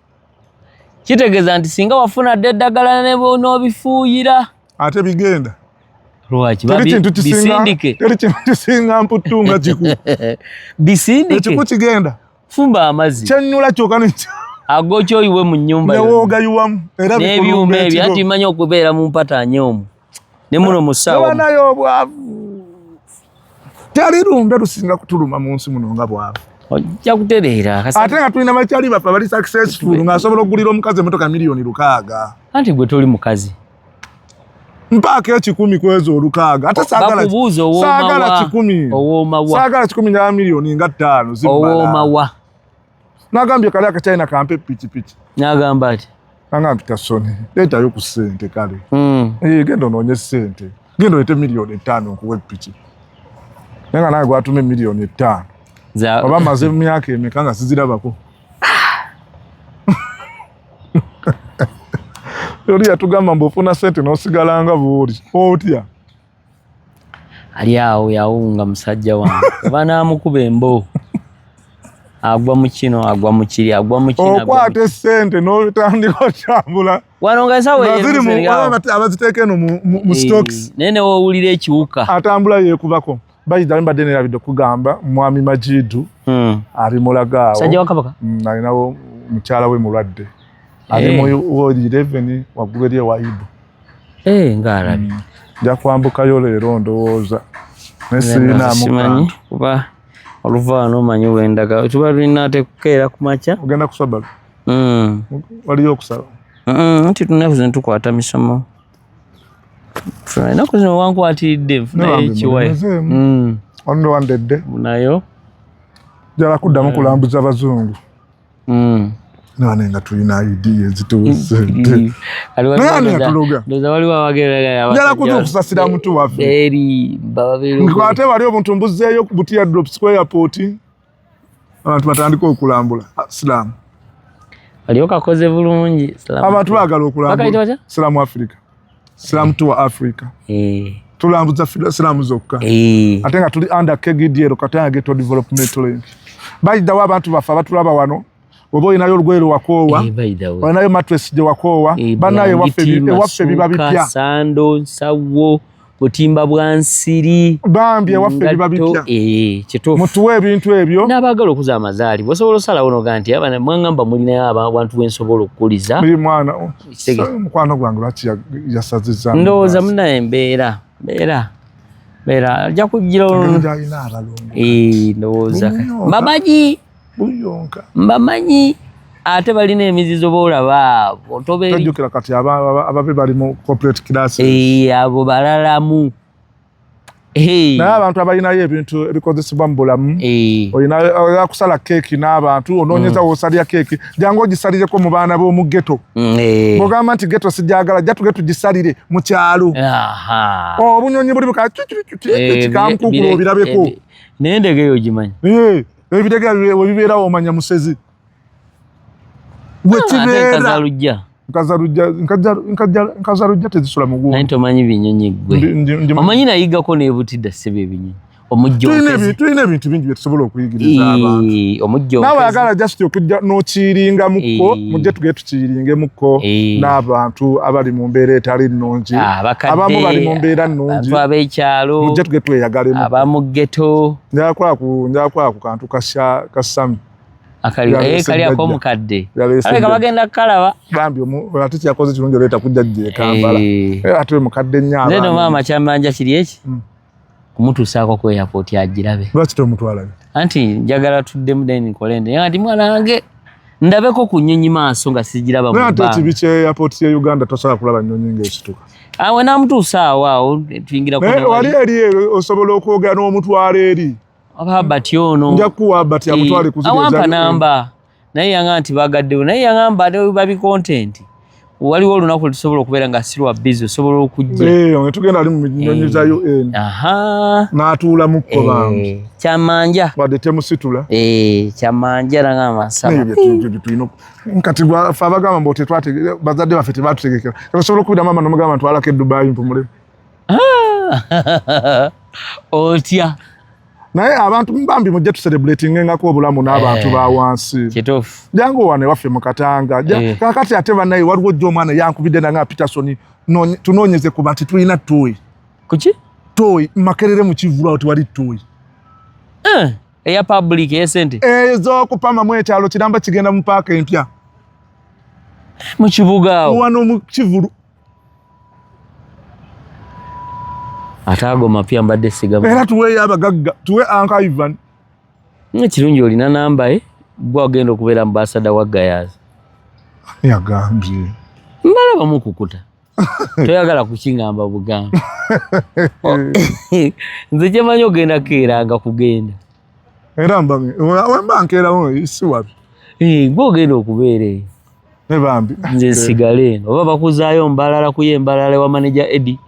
Kitegeeza nti singa wafuna dda eddagala n'obifuuyira. Ate bigenda. Lwaki? Bisindike. Teri kintu kisinga mputtu nga kiku. Bisindike. Ekiku kigenda. Fumba amazzi. Kyennyula kyokka ne agokya oyiwe mu nnyumba. Newoogayiwamu. Era n'ebyuma ebyo anti mmanyi okubeera mu mpataanya omwo. Ne muno mu ssaawa. Nayo obwavu. Teri lumbe lusinga kutuluma mu nsi muno nga bwavu. Ojja kutereera. Ate nga tulina bakyali baffe abali successful ng'asobola okugulira omukazi emmotoka 6,000,000. Anti gwe toli mukazi. Mpaako 1,000 kweza 6. Ate saagala 1,000. Saagala 1,000 nya 5,000,000 zibbala. Owoomawa. Nagambye kali akachina kampe pikipiki. Nagamba ati. Nagambye Tasoni, leetayo ku ssente kale. Genda onoonye ssente. Genda oleete 5,000,000 nkuwe piki. Naye nga nawe gwatume 5,000,000. Oba maze emyaka emeka nga sizirabako. Oli yatugamba mbu ofuna ssente n'osigala nga bw'oli. Otya? Ali awo yawunga musajja wange. Banaamukuba embo. Agwa mu kino, agwa mu kiri, agwa mu kino. Okwata essente n'otandika otambula. Wano nga ensawo abaziteeka eno mu stocks. Naye ne w'owulira ekiwuka. Atambula yeekubako. Bayita mbadde neerabidde okugamba mwami Majidu ali Mulago awo. Musajja wa Kabaka? Alinawo mukyala we mulwadde. Ali mu ward 11 waggulu eri ewa Ibu. Ng'alabye. Nja kwambukayo leero ndowooza. Naye sirinaamu kantu. Kuba oluva wano omanyi wendaga. Tuba tulina ate kukeera ku makya. Ogenda kusaba? Waliyo okusaba? Nti tunaku zino tukwata misomo. Ennaku zino wankwatiridde nfunayo ekiwayi. Ono wandedde. Nayo. Njala kuddamu kulambuza abazungu. Naane nga tulina idea ezituwusedde. Naye yatuloga. Njala kuza okusasira mutu waffe. Nkwate wali obuntu mbuzzeeyo ku Butia Drops ku airport. Abantu batandika okulambula. Silamu. Waliwo kakoze bulungi. Abantu baagala okulambula. Silamu Africa. Silamu tour Africa. Tulambuza siraamu zokka. Ate nga tuli under KGDL, Katanga Ghetto Development Link. Bayiddawo abantu baffe abatulaba wano, oba olinayo olugoye lwe wakoowa, olinayo mattress gye wakoowa, bannaye ewaffe biba bipya. Sando, nsawo, butimba bwa nsiri. Bambi ewaffe biba bipya. Mutuwe ebintu ebyo. N'abaagala okuza amazaali, osobola osalawo noga nti abana mwangamba mulinayo abantu wensobola okukuliza. Mwana mukwano gwange lwaki yasazizza? Ndowooza munaye mbeera mbeera mbeera ajja kugira. Ndowooza mbamanyi, mbamanyi, ate balina emizizo boolaba abo. Tojjukira kati ababe bali mu corporate classes. Abo balalamu. Naye abantu abalinayo ebintu ebikozesebwa mu bulamu, olina kusala keeki n'abantu, onoonyeza w'osalira keeki, jangu ogisalireko mu baana b'omu ghetto. Bw'ogamba nti ghetto sijagala, jja tuge tugisalire mu kyalo. Obunyonyi buli bukakikamukukulu obirabeko. Naye endege eyo ogimanyi? Ebirege webibeerawo omanya musezi wekibeera. Nkazalujja tezisula mugundi. Naye tomanyi binyonyi gwe. Omanyi nayigako n'ebutidda ssebo ebinyonyi. Tulina ebintu bingi byetusobola okuyigiriza abantu. Naawe ayagala just okujja n'okiyiringamukko, mujje tugende tukiyiringemukko n'abantu abali mu mbeera etali nnungi. Abamu bali mu mbeera nnungi. Abantu ab'ekyalo. Mujje tugende tweyagalemu. Abamu ghetto. Njakwala ku kantu ka Sami. Kali akomukadde aleka bagenda kukalaba. Bambi ate kyakoze kirungi oleeta kujja gye Kampala, ate mukadde nnyo. Nze no maama kyambanja kiri eki kumutuusaako ku airport agirabe. Lwaki tomutwalayo? Anti njagala tuddemu then nkole nde nti mwana wange ndabeko ku nnyonyi maaso nga sigiraba. Mu ate ekibi kya airport ya Uganda, tosobola kulaba nnyonyi ng'esituka. Awe namutuusa awo awo tuyingira. Wali eri osobola okwogera n'omutwalo eri. Oba Bati ono. Nja kuwa Bati amutwale. Ku awampa namba, naye yanga nti bagaddewo, naye yangamba babi content, waliwo olunaku lutusobola okubeera nga sirwa busy, osobola okujja. Eh, tugenda ali mu nnyonyi za UN. N'atuula mukko bambi. Kyamanja. Wadde temusitula. Kyamanja nangamba nsaba. Kati fe abagamba mbu bazadde baffe tebatutegekera, osobola okubira maama nomugamba ntwalako e Dubai mpumule. Otya? Naye abantu bambi mujje tucelebratingengako obulamu n'abantu ba wansi. Kituufu. Jangu wano ewaffe mu Katanga. Kakati ate bannaye waliwo jjo omwana yankubidde nanga Peterson, tunoonyeze ku bantu tulina toyi. Kuki? Toyi Makerere mu kivulu awo tewali toyi. Eya public, ey'esente? Ez'okupamamu ekyalo kiramba kigenda mu paaka empya. Mu kibuga awo? Wano mu kivulu. Ate ago mapya mbadde sigamu. Era tuweeyo abagagga, tuwe Uncle Ivan. Ekirungi olina namba ye, gwe agenda okubeera ambassador wa Gayaza. Yagambye. Mbalaba mukukuta, toyagala kukiŋŋamba bugamba. Nze kyemanyi ogenda keeranga kugenda. Era wemba nkeerawo si wabi. Gwe ogenda okubeera eyo. Ne bambi. Nze nsigale eno, oba bakuzaayo Mbalala kuye Mbalala wa manager Eddie.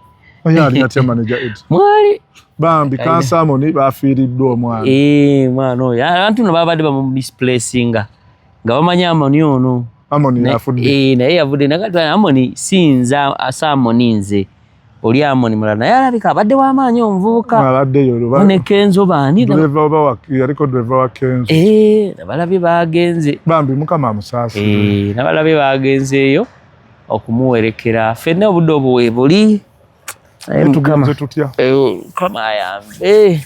Oyo ali atya manager Eddie? Mwali. Bambi kansamoni bafiiriddwa omwana. Mwana oyo abantu no babadde bamumisplacinga nga bamanyi Amoni ono. Amoni yafudde. Naye yavudde nakati Amoni sinza Samoni, nze oli Amoni mulala, naye alabika abadde w'amaanyi omuvubuka. Abaddeyo. Ne Kenzo baani. Driver oba wa yaliko driver wa Kenzo. Nabalabye bagenze. Bambi Mukama amusaasire. Nabalabye bagenzeeyo okumuwerekera, ffenna obudde obwo weebuli. Tugenze tutya? Mukama ayambe.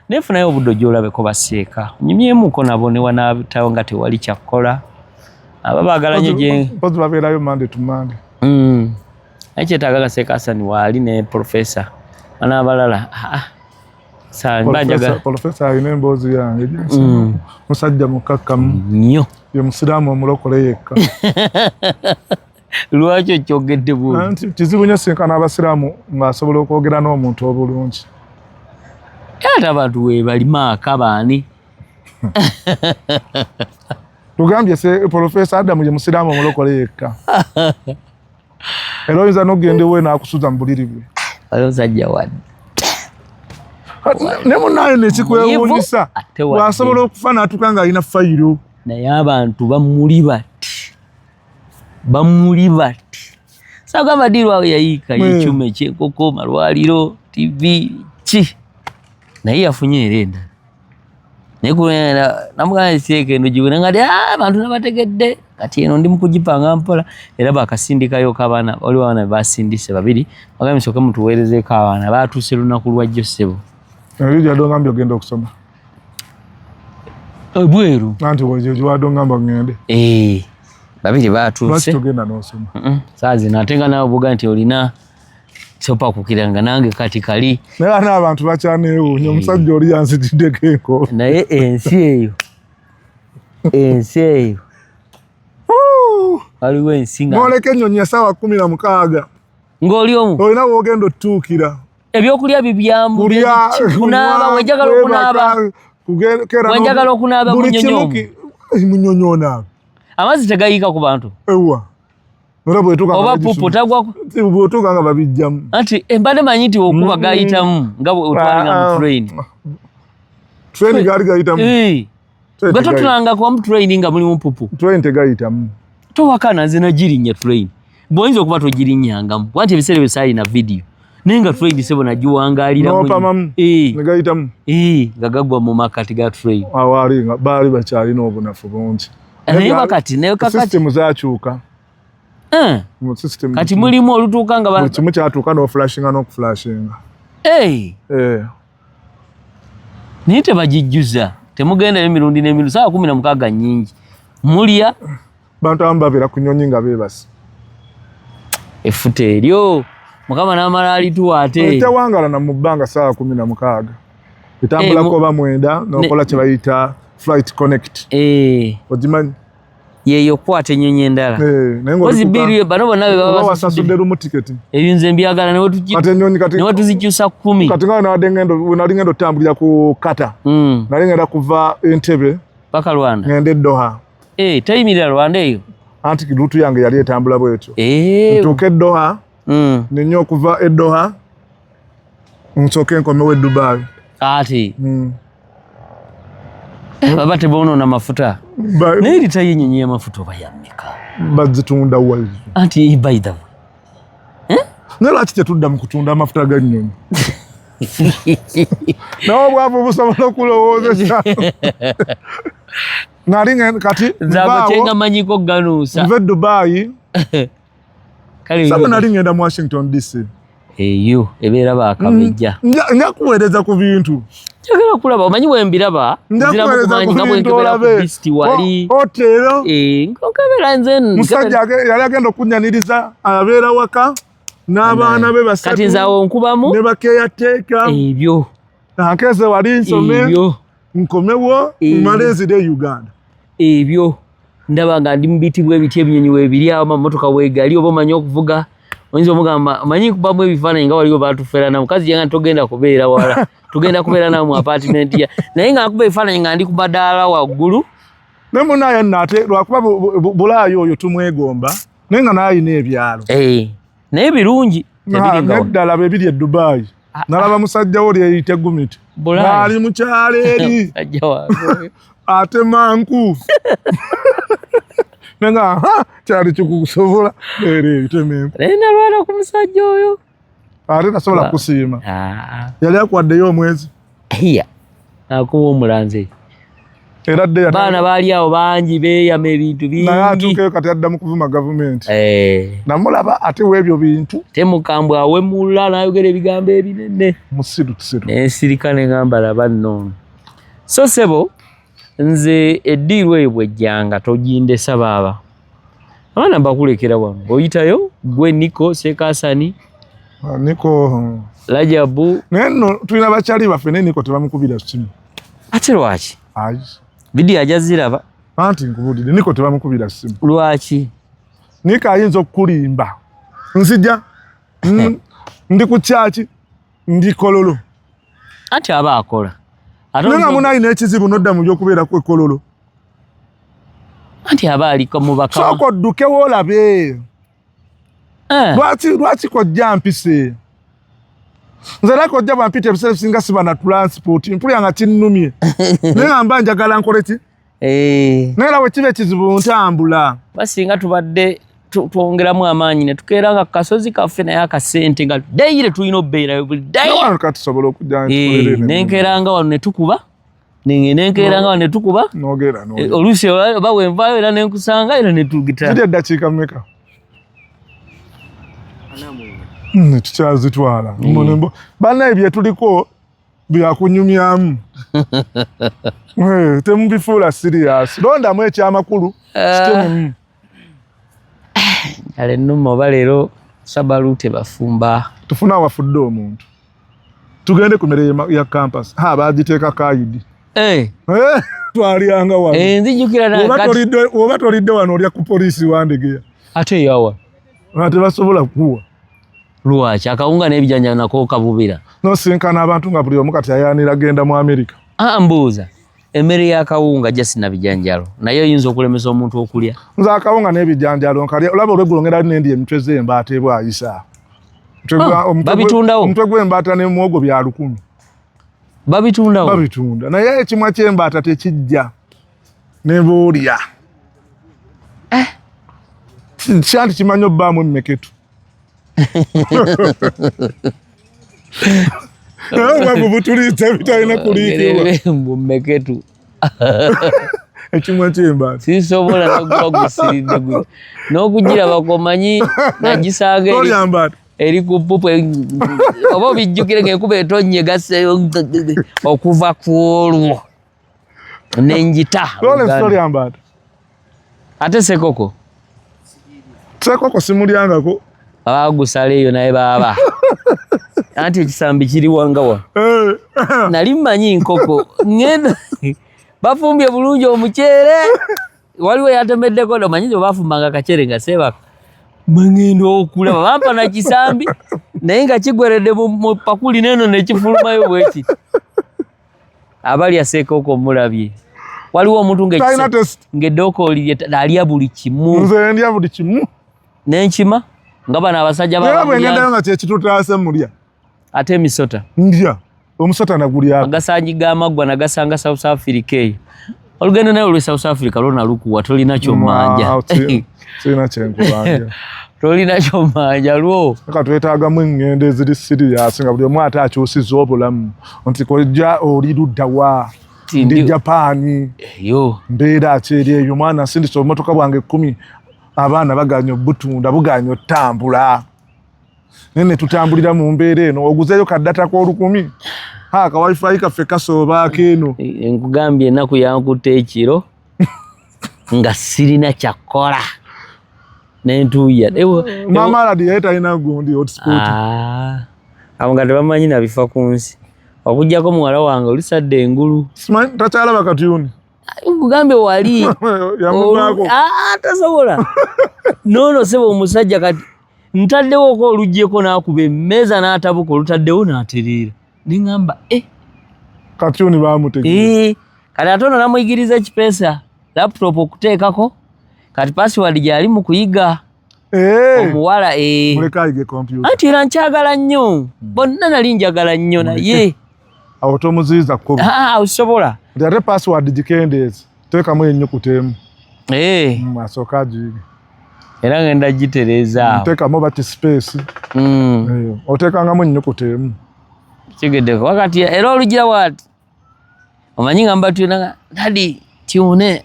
Naye funayo obudde ojja olabeko baseeka, onyumyemuko nabo newanaabitawo nga tewali kyakkola, aba baagala nnyo gye. Mpozi babeerayo Monday to Monday. Naye kyetaaga Kaseeka Hassan waali ne professor bana abalala. Professor alina emboozi yange, musajja mukakkamu nnyo. Ye musiraamu omulokole yekka. Lwaki okyogedde bw'otyo? Kizibu nnyo sinkana abasiraamu ng'asobola okwogera n'omuntu obulungi. Ate abantu weebali maaka baani? Tugambye se Professor Adamu ye musiraamu omulokole yekka, era oyinza n'okugenda ewe n'akusuza mu buliri bwe. Oyo musajja wadde. Ne munaye nekikwewuunyisa, bw'asobola okufa n'atuuka ng'alina fayiro. Naye abantu bamuli bati, bamuli bati, sagamba dirwawo yayiika ekyuma ekyenkoko malwaliro. TV ki naye yafunye era endala naye namugamba seeka eno giwena nga ah, abantu nabategedde kati eno ndi mukugipanga mpola era bakasindikayo kabaana waliwo abaana basindise babiri bagambye sooke mutuweerezeeko abaana batuuse lunaku lwa jjo ssebo. Eri ogenda okusoma ebweru anti wadde ongamba ngende. Eh, babiri batuuse. Togenda n'osoma saa zino ate nga naawe buga nti olina sopa kukiranga nange kati kali naye ana abantu bakyaneewuunya eh. omusajja oli yanzitiddeko enko naye ensi eyo ensi eyo waliwo ensi nga mwoleka ennyonyi esaawa 16 ng'oli omu olina woogenda otutuukira ebyokulya bibyamu kunaaba wenjagala okunaaba wenjagala okunaaba munyonyo munyonyo onaaba amazzi tegayiika ku bantu ewa oba pupu tagwa bwotuuka nga babijjamu anti eh, mbadde manyi nti okuba gayitamu nga otwalinga mu train train gaali gayitamu eh. Gwe totulanga kuba mu train nga mulimu pupu train tegayitamu towakana nze nagirinnya train bwoyinza okuba togirinnyangamu kuba nti ebiseera ebyo saalina vidiyo naye nga train sebo nagiwangaliramu eh. negayitamu nga gagwa mu makati ga train awaali nga baali bakyalina obunafu bungi naye wakati naye kakati system zakyuka eh. Kati mulimu olutuuka nga kimu kyatuuka n'oflashinga n'okuflashinga eh. Naye tebagijjuza temugendayo emirundi n'emirundi saawa 16 nnyingi mulya bantu abamu babeera ku nyonyi nga beebase effuta eryo mukama n'amala alituwa ate tewangala na mu bbanga saawa 16 etambulako oba 9 n'okola kye bayita flight connect eh. ogimanyi yeyo okukwata ennyonyi endala eh, kozi biri bano bonna be baba basasudde lumu tiketi ebyo nze mbyagala ne wetuzikyusa 10 kati nga nabadde ngendo nali ngendo otambulira ku Qatar nali ngenda kuva Entebbe paka Rwanda ngende Doha eh teyimirira Rwanda eyo anti route yange yali etambula bwetyo eh ntuuke e Doha ninye okuva e Doha nsooke nkomewo e Dubai ati baba tebonoona mafuta naye lita y'ennyonyi y'amafuta oba yammeka bazitunda wazi anti by the way eh? Naye lwaki tetudda mu kutunda amafuta g'ennyonyi naye obwavu busobola okulowoozesa nali kati nze manyiko ganuusa nve Dubai sabu nali ngenda mu Washington DC eyo ebeera bakabejja nja kuweereza ku bintu njagala kulaba omanyi wembiraba nziramu nga bwenkebera ku disiti wali otero eh, nkebera nze musajja yali agenda okunyaniriza abeera waka n'abaana be basatu kati nze awo nkubamu ne bakeyateeka ebyo ankeze wali nsome nkomewo mmale nzire e Uganda ebyo ndaba nga ndi mu biti bwebiti ebinyonyi weebiri awo amamotoka weegali oba omanyi okuvuga oyinza omugamba omanyi nkubamu ebifaananyi nga waliwo batufera na mukazi yanga togenda kubeera wala tugenda kubeera nawe mu apartment ya naye nga nkuba ebifaananyi nga ndi ku madaala waggulu naye munaye nno ate lwakuba bulaayo oyo tumwegomba naye nga naye alina ebyalo eh, naye birungi neddala bebiri e Dubai ah, nalaba musajja wo lyeyite gumiti ali mukyalo eri ate manku nenga kyali kikusobola era ebiteme naye nalwala ku musajja oyo ate tasobola kusiima ah. yali akuwaddeyo omwezi iya akuwa omulanzi era dde baana baali awo bangi beeyama ebintu bingi naye atuukeyo kati adda mu kuvuma gavumenti eh. namulaba ate weebyo bintu temukambwe awemula n'ayogera ebigambo ebinene musiru tusiru nensirika ne ngamba laba nno so sebo nze eddiiru eyo bwejjanga togindesa baaba abaana mbakulekera wano oyitayo gwe Niko Sekasani ah, Niko Rajabu naye nno tulina bakyali baffe naye Niko tebamukubira simu ate lwaki vidiyo ajja ziraba anti nkubulire Niko tebamukubira simu lwaki Niko ayinza okukulimba nzija ndi ku kyaki ndi kololo anti aba akola naye nga munalina ekizibu nodda mu byokubeera ku ekololo anti aba aliko mu baka sooka oddukewo olabe eh. lwaki kojja mpise nze era kojja bwampita ebiseera ebisinga siba na transport mpulira nga kinnumye naye nga mba njagala nkole ki eh. naye era bwe kiba ekizibu ntambula basinga tubadde Twongeramu amaanyi ne tukeera nga kasozi kaffe, naye akasente nga daily tulina obeerayo buli daily. Kati tusobola okujja. Nenkeeranga wano ne tukuba, nenkeeranga wano ne tukuba. Nogera. Oluusi oba wenvaayo era nenkusanga era netugita. Ziri eddakiika mmeka? Tukyazitwala. Bannaye, byetuliko byakunyumyamu, temubifuula serious. Londamu ekyamakulu, kitememu. Ale ennuma, oba leero sabalute bafumba. Tufune awafudde omuntu, tugende ku mmere ya campus. Ha, bagiteeka kayidi. Twalyanga wano. Nzijukira. Oba tolidde wano, olya ku poliisi Wandegeya. Ate yawa? Tebasobola kukuwa. Lwaki? Akawunga n'ebijanjalo nako kabubira. Nosinkana abantu nga buli omu kati ayanira genda mu Amerika. Ah, mbuuza, emmere y'akawunga just na bijanjalo naye oyinza okulemesa omuntu okulya? Nze akawunga n'ebijanjalo nkalya. Olaba olweggulo ngenda nendi emitwe z'embaata ebwayisa. Ah, babitundawo? Omutwe gw'embaata n'emuwogo bya 1000. Babitundawo? Babitunda, naye ekimwa ky'embaata tekijja nebuulya. Eh. Kyanti kimanyi obbaamu emmeketu, naye obwavu butuliisa ebitalina kuliikibwa. Mbu mmeketu. Ekimwa ky'embaata. Sisobola nokuba gusiridde gu n'okugirabako. Omanyi nagisanga Tolya mbaata? Eri ku pupu, oba obijjukire ng'enkuba etonnye gase. Okuva ku olwo nenjita. Lawrence, tolya mbaata? Ate sekoko? Sekoko simulyangako. Bagusala eyo naye baaba anti ekisambi kiri wangawa. Nali mmanyi nkoko, ŋŋenda bafumbye bulungi omuceere, waliwo yatemeddeko. Omanyi nti bafumbanga akacere nga seebaka, bwe ŋŋenda okulaba bampa na kisambi naye nga kigweredde mu pakuli neeno nekifulumayo bwekiti. Abalya seekoko mulabye, waliwo omuntu Talina taste. Ng'eddookooli lye alya buli kimu. Nze ndya buli kimu. N'enkima nga bano abasajja Era baba. Bwe ngendayo nga kyekitutaase mulya. Ate emisota? Ndya omusota, nagulyako. Agasanyi g'amaggwa nagasanga South Africa eyo. Olugendo naye olwe South Africa lwona lukuwa, tolina kyomanja. Sirina kyenkubanja. Tolina kyomanja lwo. Ka twetaagamu eŋŋendo eziri serious nga buli omu ate akyusiza obulamu nti kojja oli luddawa? Ndi Japaani. Eyo. Mbeera kyeri eyo, mwana sindisa obumotoka bwange 10, abaana baganya obutunda, buganya otambula, naye ne tutambulira mu mbeera eno. Oguzeeyo ka data k'olukumi, ha, ka wifi kaffe kasoobaako eno. Nkugambye, ennaku yankutte ekiro nga sirina kyakkola nentuuya. Maama Aladi yali talina gundi hotspot. Ah, abo nga tebamanyi nabifa ku nsi okugjako muwala wange olusadde engulu. Simanyi takyalaba katyuni. Nkugambye wali Yamuvaako. Ah, tasobola noono sebo omusajja. Kati ntaddewo ko oluggyeko n'akuba emmeeza n'atabuka, olutaddewo n'atereera, neŋŋamba e Katyuni bamutegeera. Eh, kati ate ono namuyigiriza ekipeesa laptop okuteekako, kati password gyali mu kuyiga. Omuwala eh. Muleke ayige kompyuta. Anti era nkyagala nnyo, bonna nali njagala nnyo naye Awo tomuziyiza kkubo. Ah, osobola. Nti ate password gikendeeze, teekamu ennyukuta emu. Eh, Asooke agiyige. Era ngenda gitereeza awo. Teekamu bati space. Oteekangamu ennyukuta emu. Kigeddeko wakati era olugira wati omanyi nga mba tuna daddy tune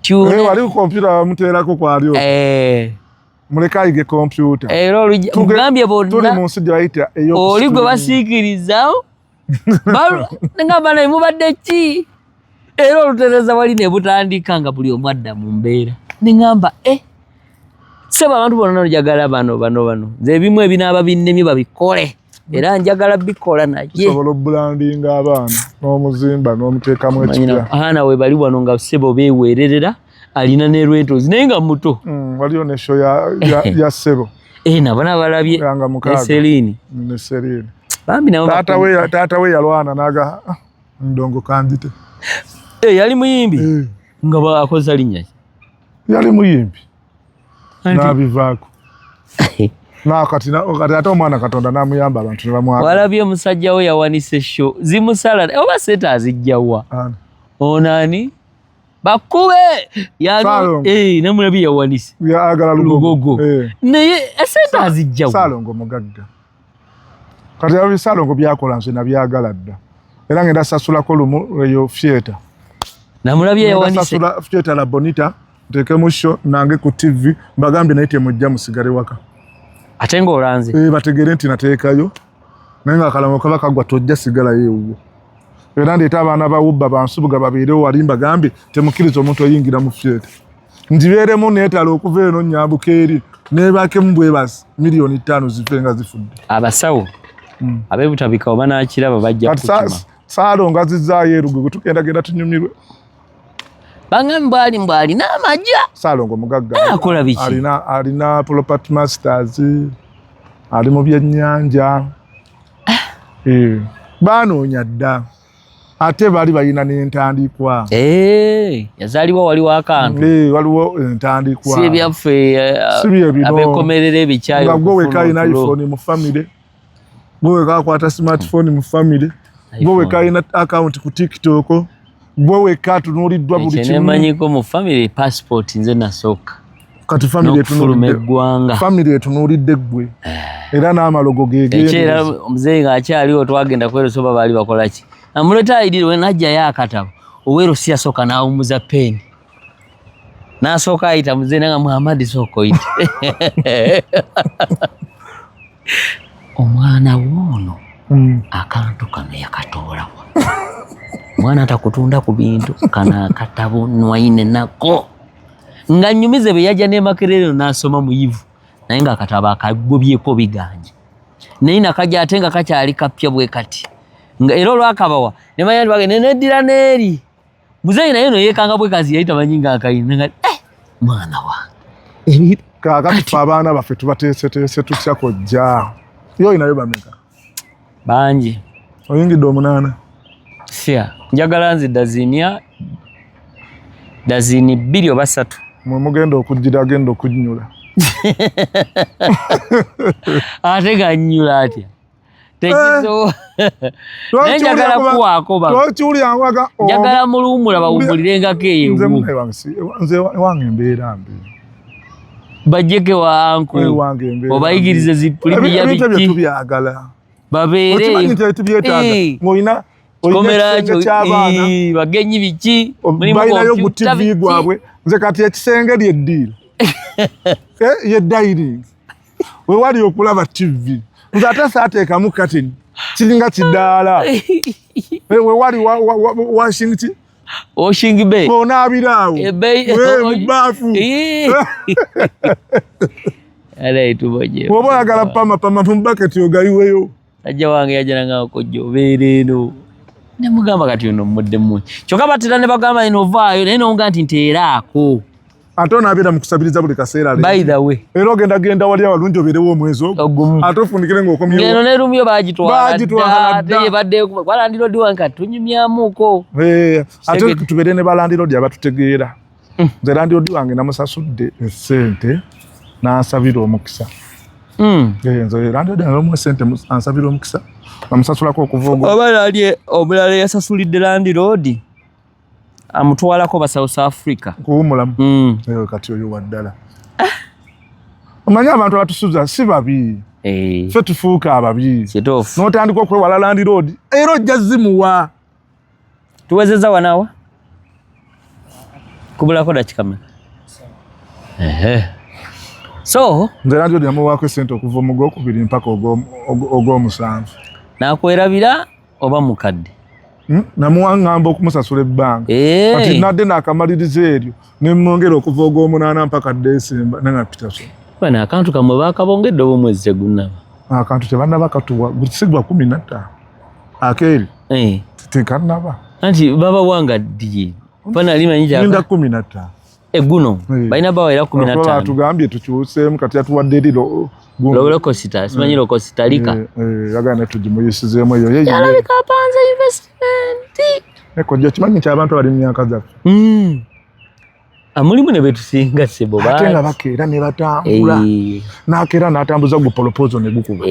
tune. Wali ku kompyuta bamuteerako kwali okwo. Muleke ayige kompyuta. Era olugira mugambye Tuli bonna mu nsi gye bayita oli gwe basiikiriza ngamba naye mubadde ki, era olutereza wali ne butandika nga buli omu adda mu mbeera, neŋŋamba e sebo, abantu bonna njagala bano bano bano, nze ebimu ebinaaba binnemye babikole, era njagala bikola naye. Tusobola obulandinga abaana n'omuzimba n'omuteekamu ekipya. Abaana we bali wano nga sebo beeweererera, alina ne rentals naye nga muto. Waliyo ne show ya ssebo. Eh, nabo nabalabye. Yanga ne 6. Celine. Ne Celine. Bambi nabo. Taata we yalwana naga, "Ah, ndongo kandite." Eh, yali muyimbi? Eh, Nga bakoza linnya ki? Yali muyimbi n'abivaako nakati kati ate omwana Katonda n'amuyamba, abantu ne bamwagala. Walabye omusajja we yawanise show zimusala, oba sente azijjawa? Ani? Ono ani? Bakube namulabi yawanise yagala Lugogo naye esente azijjawo. Ssalongo mugagga kati abo Ssalongo byakola nze nabyagala dda era ngenda sasulako lumu eyo theatre. Namulabye yawanise. Sasula theatre La Bonita nteekemu show nange ku TV mbagambye naye temujja musigale waka. Ate ng'olanze. Bategeere nti nateekayo naye nga akalango kaba kagwa tojja sigalayo ewuwo. Era ndeeta abaana ba Uber bansubuga babeerewo wali mbagambye temukkiriza omuntu oyingira mu theatre. Ngibeeremu neetala okuva eno nnyambuka eri neebakemu bwebazi 5 million zife nga zifudde. Abasawo ab'ebutabika oba n'akiraba bajja kukima. Saalongo azizzaayo erugogo tugendagenda tunyumirwe. Bangambye bwali mbwali n'amajja. Saalongo mugagga. Akola biki? Alina property masters, ali mu byennyanja. Baanoonya dda ate baali balina n'entandikwa. Yazaalibwa waliwo akantu. Waliwo entandikwa. Si ebyaffe Si bye bino. Abeekomerera ebikyayi. Nga gwe weka alina iPhone mu family, gwe weka akwata smartphone mu family, gwe weka alina account ku TikTok, gwe weka atunuuliddwa buli kimu. Nemanyiko mu family passport nze nasooka. Kati family n'okufuluma eggwanga. Family etunuulidde ggwe era n'amalogo Ekyera gegendereza. Omuzeeyi ng'akyaliwo twagenda kwerosa oba baali bakola ki, amuleta ID we najjayo akatabo oweero si yasooka n'awummuza peeni n'asooka ayita muzeeyi nanga Muhammad sooka oyite omwana woono akantu kano yakatoolawa mwana atakutunda ku bintu kano akatabo nwaine nako nga nyumize bwe yajja ne Makerere n'asoma muyivu naye nga akatabo akagobyeko biganje naye nakajja ate nga kakyali kapya bwe kati nga era olwakabawa ne manya nti bagenda neddira n'eri muzeeyi naye no yeekanga bwe kazi yali tamanyi nga akayina nga mwana wange ebi Kaakati ffe abaana baffe tubateeseteese tutya kojja? Yo olinayo bameka? Bangi. Oyingidde omunaana? Sya njagala nze dazini 2 oba 3. Mwe mugenda okugira agenda okunnyula. Ate gannyula atya? Tekisobola. Naye njagala kuwaako ba Tokiwulira njagala muluwummula bawummulirengako eyo. Nze munnaye wange nze wange embeera mbi. Bajjeke wanku Ewange embeera obayigirize zi Premiere. Ebintu ebyo Biki tubyagala. Babeere Okimanyi nti tubyetaaga ng'olina olina komera ekisenge ky'abaana bagenyi biki mulimu balinayo gu kompyuta TV biki. Gwabwe. Nze kati ekisenge lyeddiiro ye dining wewali okulaba TV. Nze ate saateekamu curtain, kiringa kidaala. Wewali washing ki Washing bay. Onaabira awo Ebbeeyi mu baafu. Ala tuboje. Bw'oba oyagala pama pama mu baketi ogayiweyo. Sajja wange yajja nga kojja obeera eno. Ne mugamba kati ono muddemu. Kyokka batera ne bagamba eno ovaayo naye nonga nti nteeraako. Ate onaabira mu kusabiriza buli kaseera leero. By the way. Era ogenda genda wali awalungi obeerewo omwezi ogwo Ogumu. ate ofundikire ng'okomyewo. Ngeno ne room yo baagitwala Baagitwala dda. dda. Ate ebadde kwa landlord wange kati tunyumyamuko. Ate Kitegedde. tubeere ne balandiroodi abatutegeera. Nze landlord wange namusasudde esente n'ansabira omukisa. Nze landlord wange omuwa esente ansabira omukisa namusasulako okuva ogwo. Oba nali omulala yasasulidde landlord amutwalako ba South Africa. Kuwumulamu. Kati oyo waddala omanyi abantu abatusuza si babi. Ffe tufuuka ababi. Kituufu. N'otandika okwewala landlord era ojja zimuwa. Tuwezezza wanawa kubulako dakika meka? Ehe. So Nze landlord yamuwaako esente okuva mu gwokubiri mpaka ogw'omusanvu. Nakwerabira oba mukadde? Namuwa ŋŋamba okumusasula ebbanga. Kati nadde naakamaliriza eryo ne mwongera okuva ogw'omunaana mpaka Desemba nanga Peterson. Bano akantu kamwe bakabongedde oba omwezi tegunnaba? Akantu tebannaba katuwa sigwa 15 akeeri. Tekannaba. Anti babawanga ddi? Fana limanyi Linda 15. Eguno balina bawera 15. Batugambye tukyuseemu kati yatuwadde eri Lokosita simanyi Lokositalika. Yagana tugimuyisizeemu eyo ye. Yalabika apanze investment. Kojja okimanyi nti abantu abali mu myaka zaffe Amulimu ne betusinga sebo ate nga bakeera ne batambula n'akeera n'atambuza gu proposal ne gukuba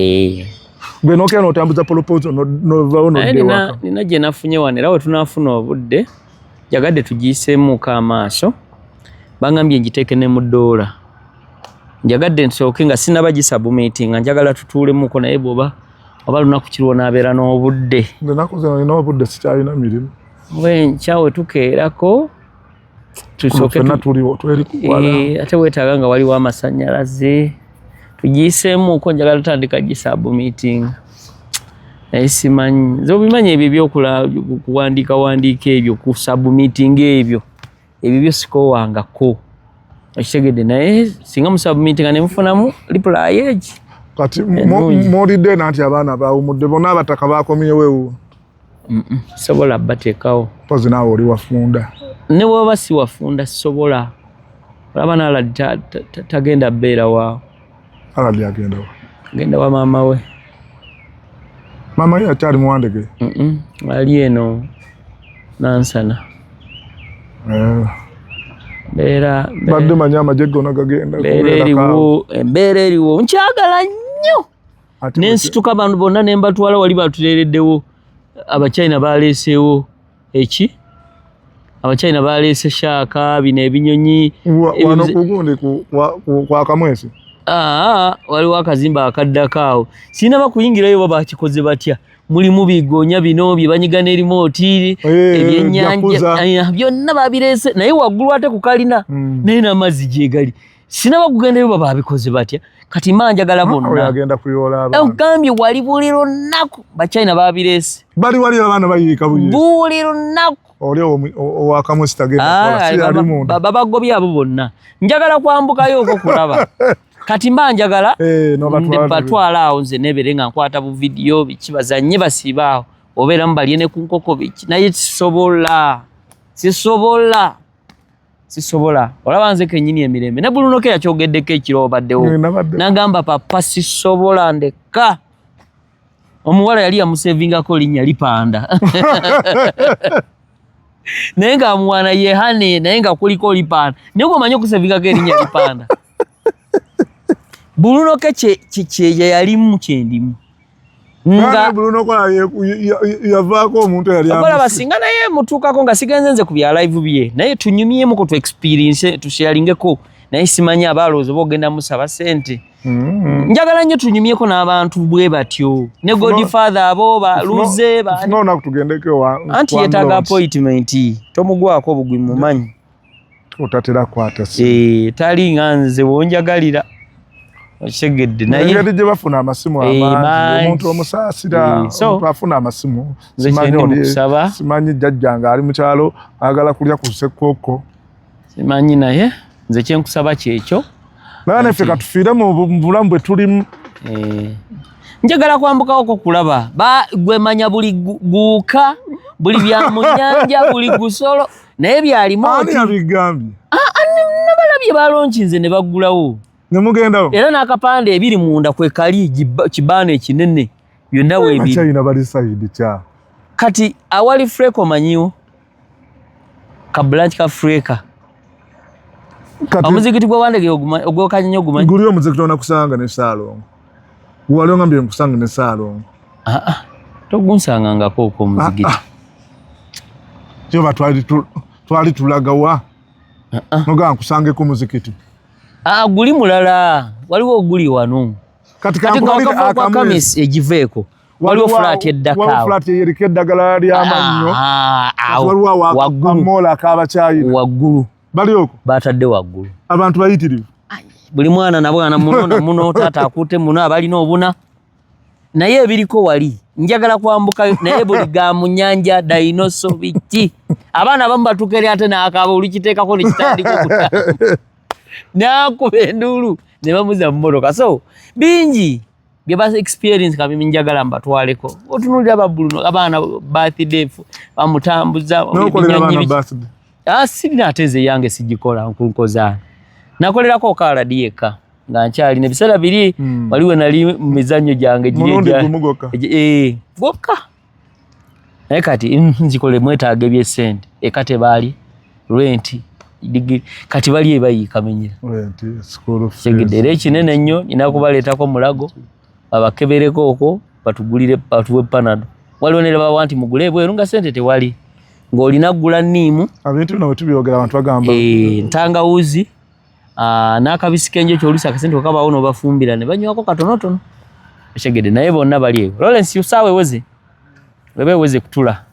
gwe n'okeera n'otambuza proposal novawo Naye nodda ewaka. Nina gye nafunye wano era we tunaafuna obudde. Njagadde tugiyiseemuko amaaso, bangambye ngiteeke ne mu ddoola. Njagadde nsooke nga sinaba gisubmitinga, njagala tutuulemuko, naye bw'oba oba lunaku ki lw'onaabeera n'obudde. Ennaku zino nina obudde, sikyalina mirimu. Oba enkya we tukeerako tusooke. Ffenna tuliwo, tweri kuwala. Ate weetaaga nga waliwo amasannyalaze, tugiyiseemuko. Njagala tutandika gisubmitinga, naye simanyi, nze obimanyi ebyo ebyokula kuwandiika wandiika ebyo, kusubmitinga ebyo byo sikoowangako, okitegedde? Naye singa musubmitinga ne mufunamu reply egi. Kati Ennungi. Mwolidde nanti abaana bawumudde bonna, abataka bakomyewo ewo. Sobola bateekawo. Mpozi naawe oli wafunda. Ne bwaba si wafunda, sobola. Olaba naladi tagenda bbeera waawo. Aladi agenda wa? Agenda wa maama we. Maama ye akyali muwandege? Ali eno Nansana. Mbeera Badde manyi amagye gonna gagenda mbeera kubeera eriwo, embeera eriwo nkyagala nnyo. Ate nensituka abantu bonna ne mbatwala wali batuleereddewo. Abachina baleeseewo eki? Abachina baleese shark, bino ebinyonyi. Wano kugundi kwa Kamwesi? Aa, waliwo akazimba akaddako awo, sinaba kuyingirayo oba bakikoze batya. Mulimu bigonya bino bye banyiga ne remote, ebyennyanja. Jakuza. Byonna babireese, naye waggulu ate ku kalina. Naye n'amazzi gyegali, sinaba kugendayo oba babikoze batya. Kati mba njagala Oyo bonna agenda kuyoola abaana. Ogambye wali buli lunaku Bachina babireese. Bali wali abaana bayiika buyiisi. Buli lunaku. Oli owa Kamwesi tagenda kukola, si ali munda. Babagobye abo bonna. Njagala kwambukayo okwo kulaba. Kati mba njagala N'obatwala. Batwala awo, nze nebeere nga nkwata bu vidiyo biki, bazanye basiiba awo, obeeramu balye ne ku nkoko biki, naye sisobola, sisobola, sisobola. Olaba nze kennyini emirembe ne Bulunoke yakyogeddeko ekiro obaddewo. Nabadde. Nagamba papa sisobola, ndeka. Omuwala yali yamusevingako linnya Lipanda, naye ng'amuwaana yehane, naye nga kuliko Lipanda, naye gweomanyi okusevingako erinnya Lipanda. Bulunoke kye yalimu kyendimu nga Bruno kola yavaako omuntu eyali olaba singa naye mutuukako nga sigenze nze ku bya live bye, naye tunyumyemuko, tu experience, tusharingeko, naye simanyi abalowooza oba ogenda musaba sente. Njagala nnyo tunyumyeko n'abantu bwe batyo ne Godfather abo baluze ba Funa olunaku tugendeko ewa Anti kwa yeetaaga Mlonzi. appointment, tomugwako obugwi, mumanyi. Otatera kwata simu. Tali nga nze wonjagalira, okitegedde? Naye engeri gye bafuna amasimu Eh, amangi, mangi. omuntu omusaasira. So, omuntu afuna amasimu, nze simanyi kyendi mu kusaba. Simanyi jjajjange ali mu kyalo ayagala kulya ku ssekkooko. Simanyi, naye nze kyenkusaba kyekyo. Naye naffe katufiire mu bulamu bwe tulimu. Njagala kwambukawoko kulaba ba gwe manya buli guuka, buli bya mu nnyanja, buli gusolo, naye byalimu. Ani yabigambye? Nabalabye balonkinze ne baggulawo. Ne mugendawo? Era n'akapande ebiri munda kwe kali, kibaana ekinene byonna weebiri. Bachina bali side kya Kati awali Freka, omanyiwo ka branch ka Freka? Kati Omuzikiti gwa Wandege ogwokanyonyi ogumanyi? Guli omuzikiti onakusanga ne Saalongo, wali ongambye nkusanga ne Saalongo. Ah, ah, togunsangangako okwo omuzikiti. Ah, kyoba twali tulagawa? Ah, ah. Nogaa nkusangeko muzikiti. Ah, guli mulala, waliwo oguli wano. Kati Kati kankubalire nga wakava kwa Akamwesi. Kamis egiveeko, waliwo flat eddako Waliwo awo. Flat eriko eddagala ly'amannyo. Ah, awo waliwo awo waggulu. akamoolo ak'abakyayina. Waggulu. Bali okwo. Batadde waggulu. Abantu bayitirivu. Buli mwana na bwana muno na muno, taata akutte muno, abalina obuna, naye ebiriko wali njagala kwambukayo, naye buli ga mu nnyanja, dinosaur, biki, abaana abamu batuuka eri ate n'akaaba, olikiteekako nekitandika okutambula, n'akuba enduulu ne bamuza mu mmotoka. So bingi bye ba experience kabi, njagala mbatwaleko. Otunuulira babuluno abaana birthday bamutambuza. Nokolera ebinyonyi abaana biki. birthday? Ah, sirina, ate nze yange sigikola nkunkoza. Nakolerako kaaladi yekka nga nkyalina ebiseera biri. Waliwo nali mu mizannyo gyange giri Mulundi gumu gwokka? Gwokka. Naye kati nzikole mwetaaga ebyesente, eka tebaali renti digiri, kati bali ebayiika menyera. Rent, school fees. Tegedde era ekinene ennyo nina kubaleetako Mulago babakebereko okwo, batugulire, batuwe Panado. Waliwo ne bawa nti mugule ebweru nga sente tewali. Ng'olina ggula nniimu. Ebintu bino bwe tubyogera abantu bagamba ntangawuzi, n'akabisi k'enjoki. Oluusi akasente wekabaawo n'obafumbira ne banywako katonotono, okyegedde? Naye bonna bali eyo. Lawrence, saawa eweze, weba eweze kutula.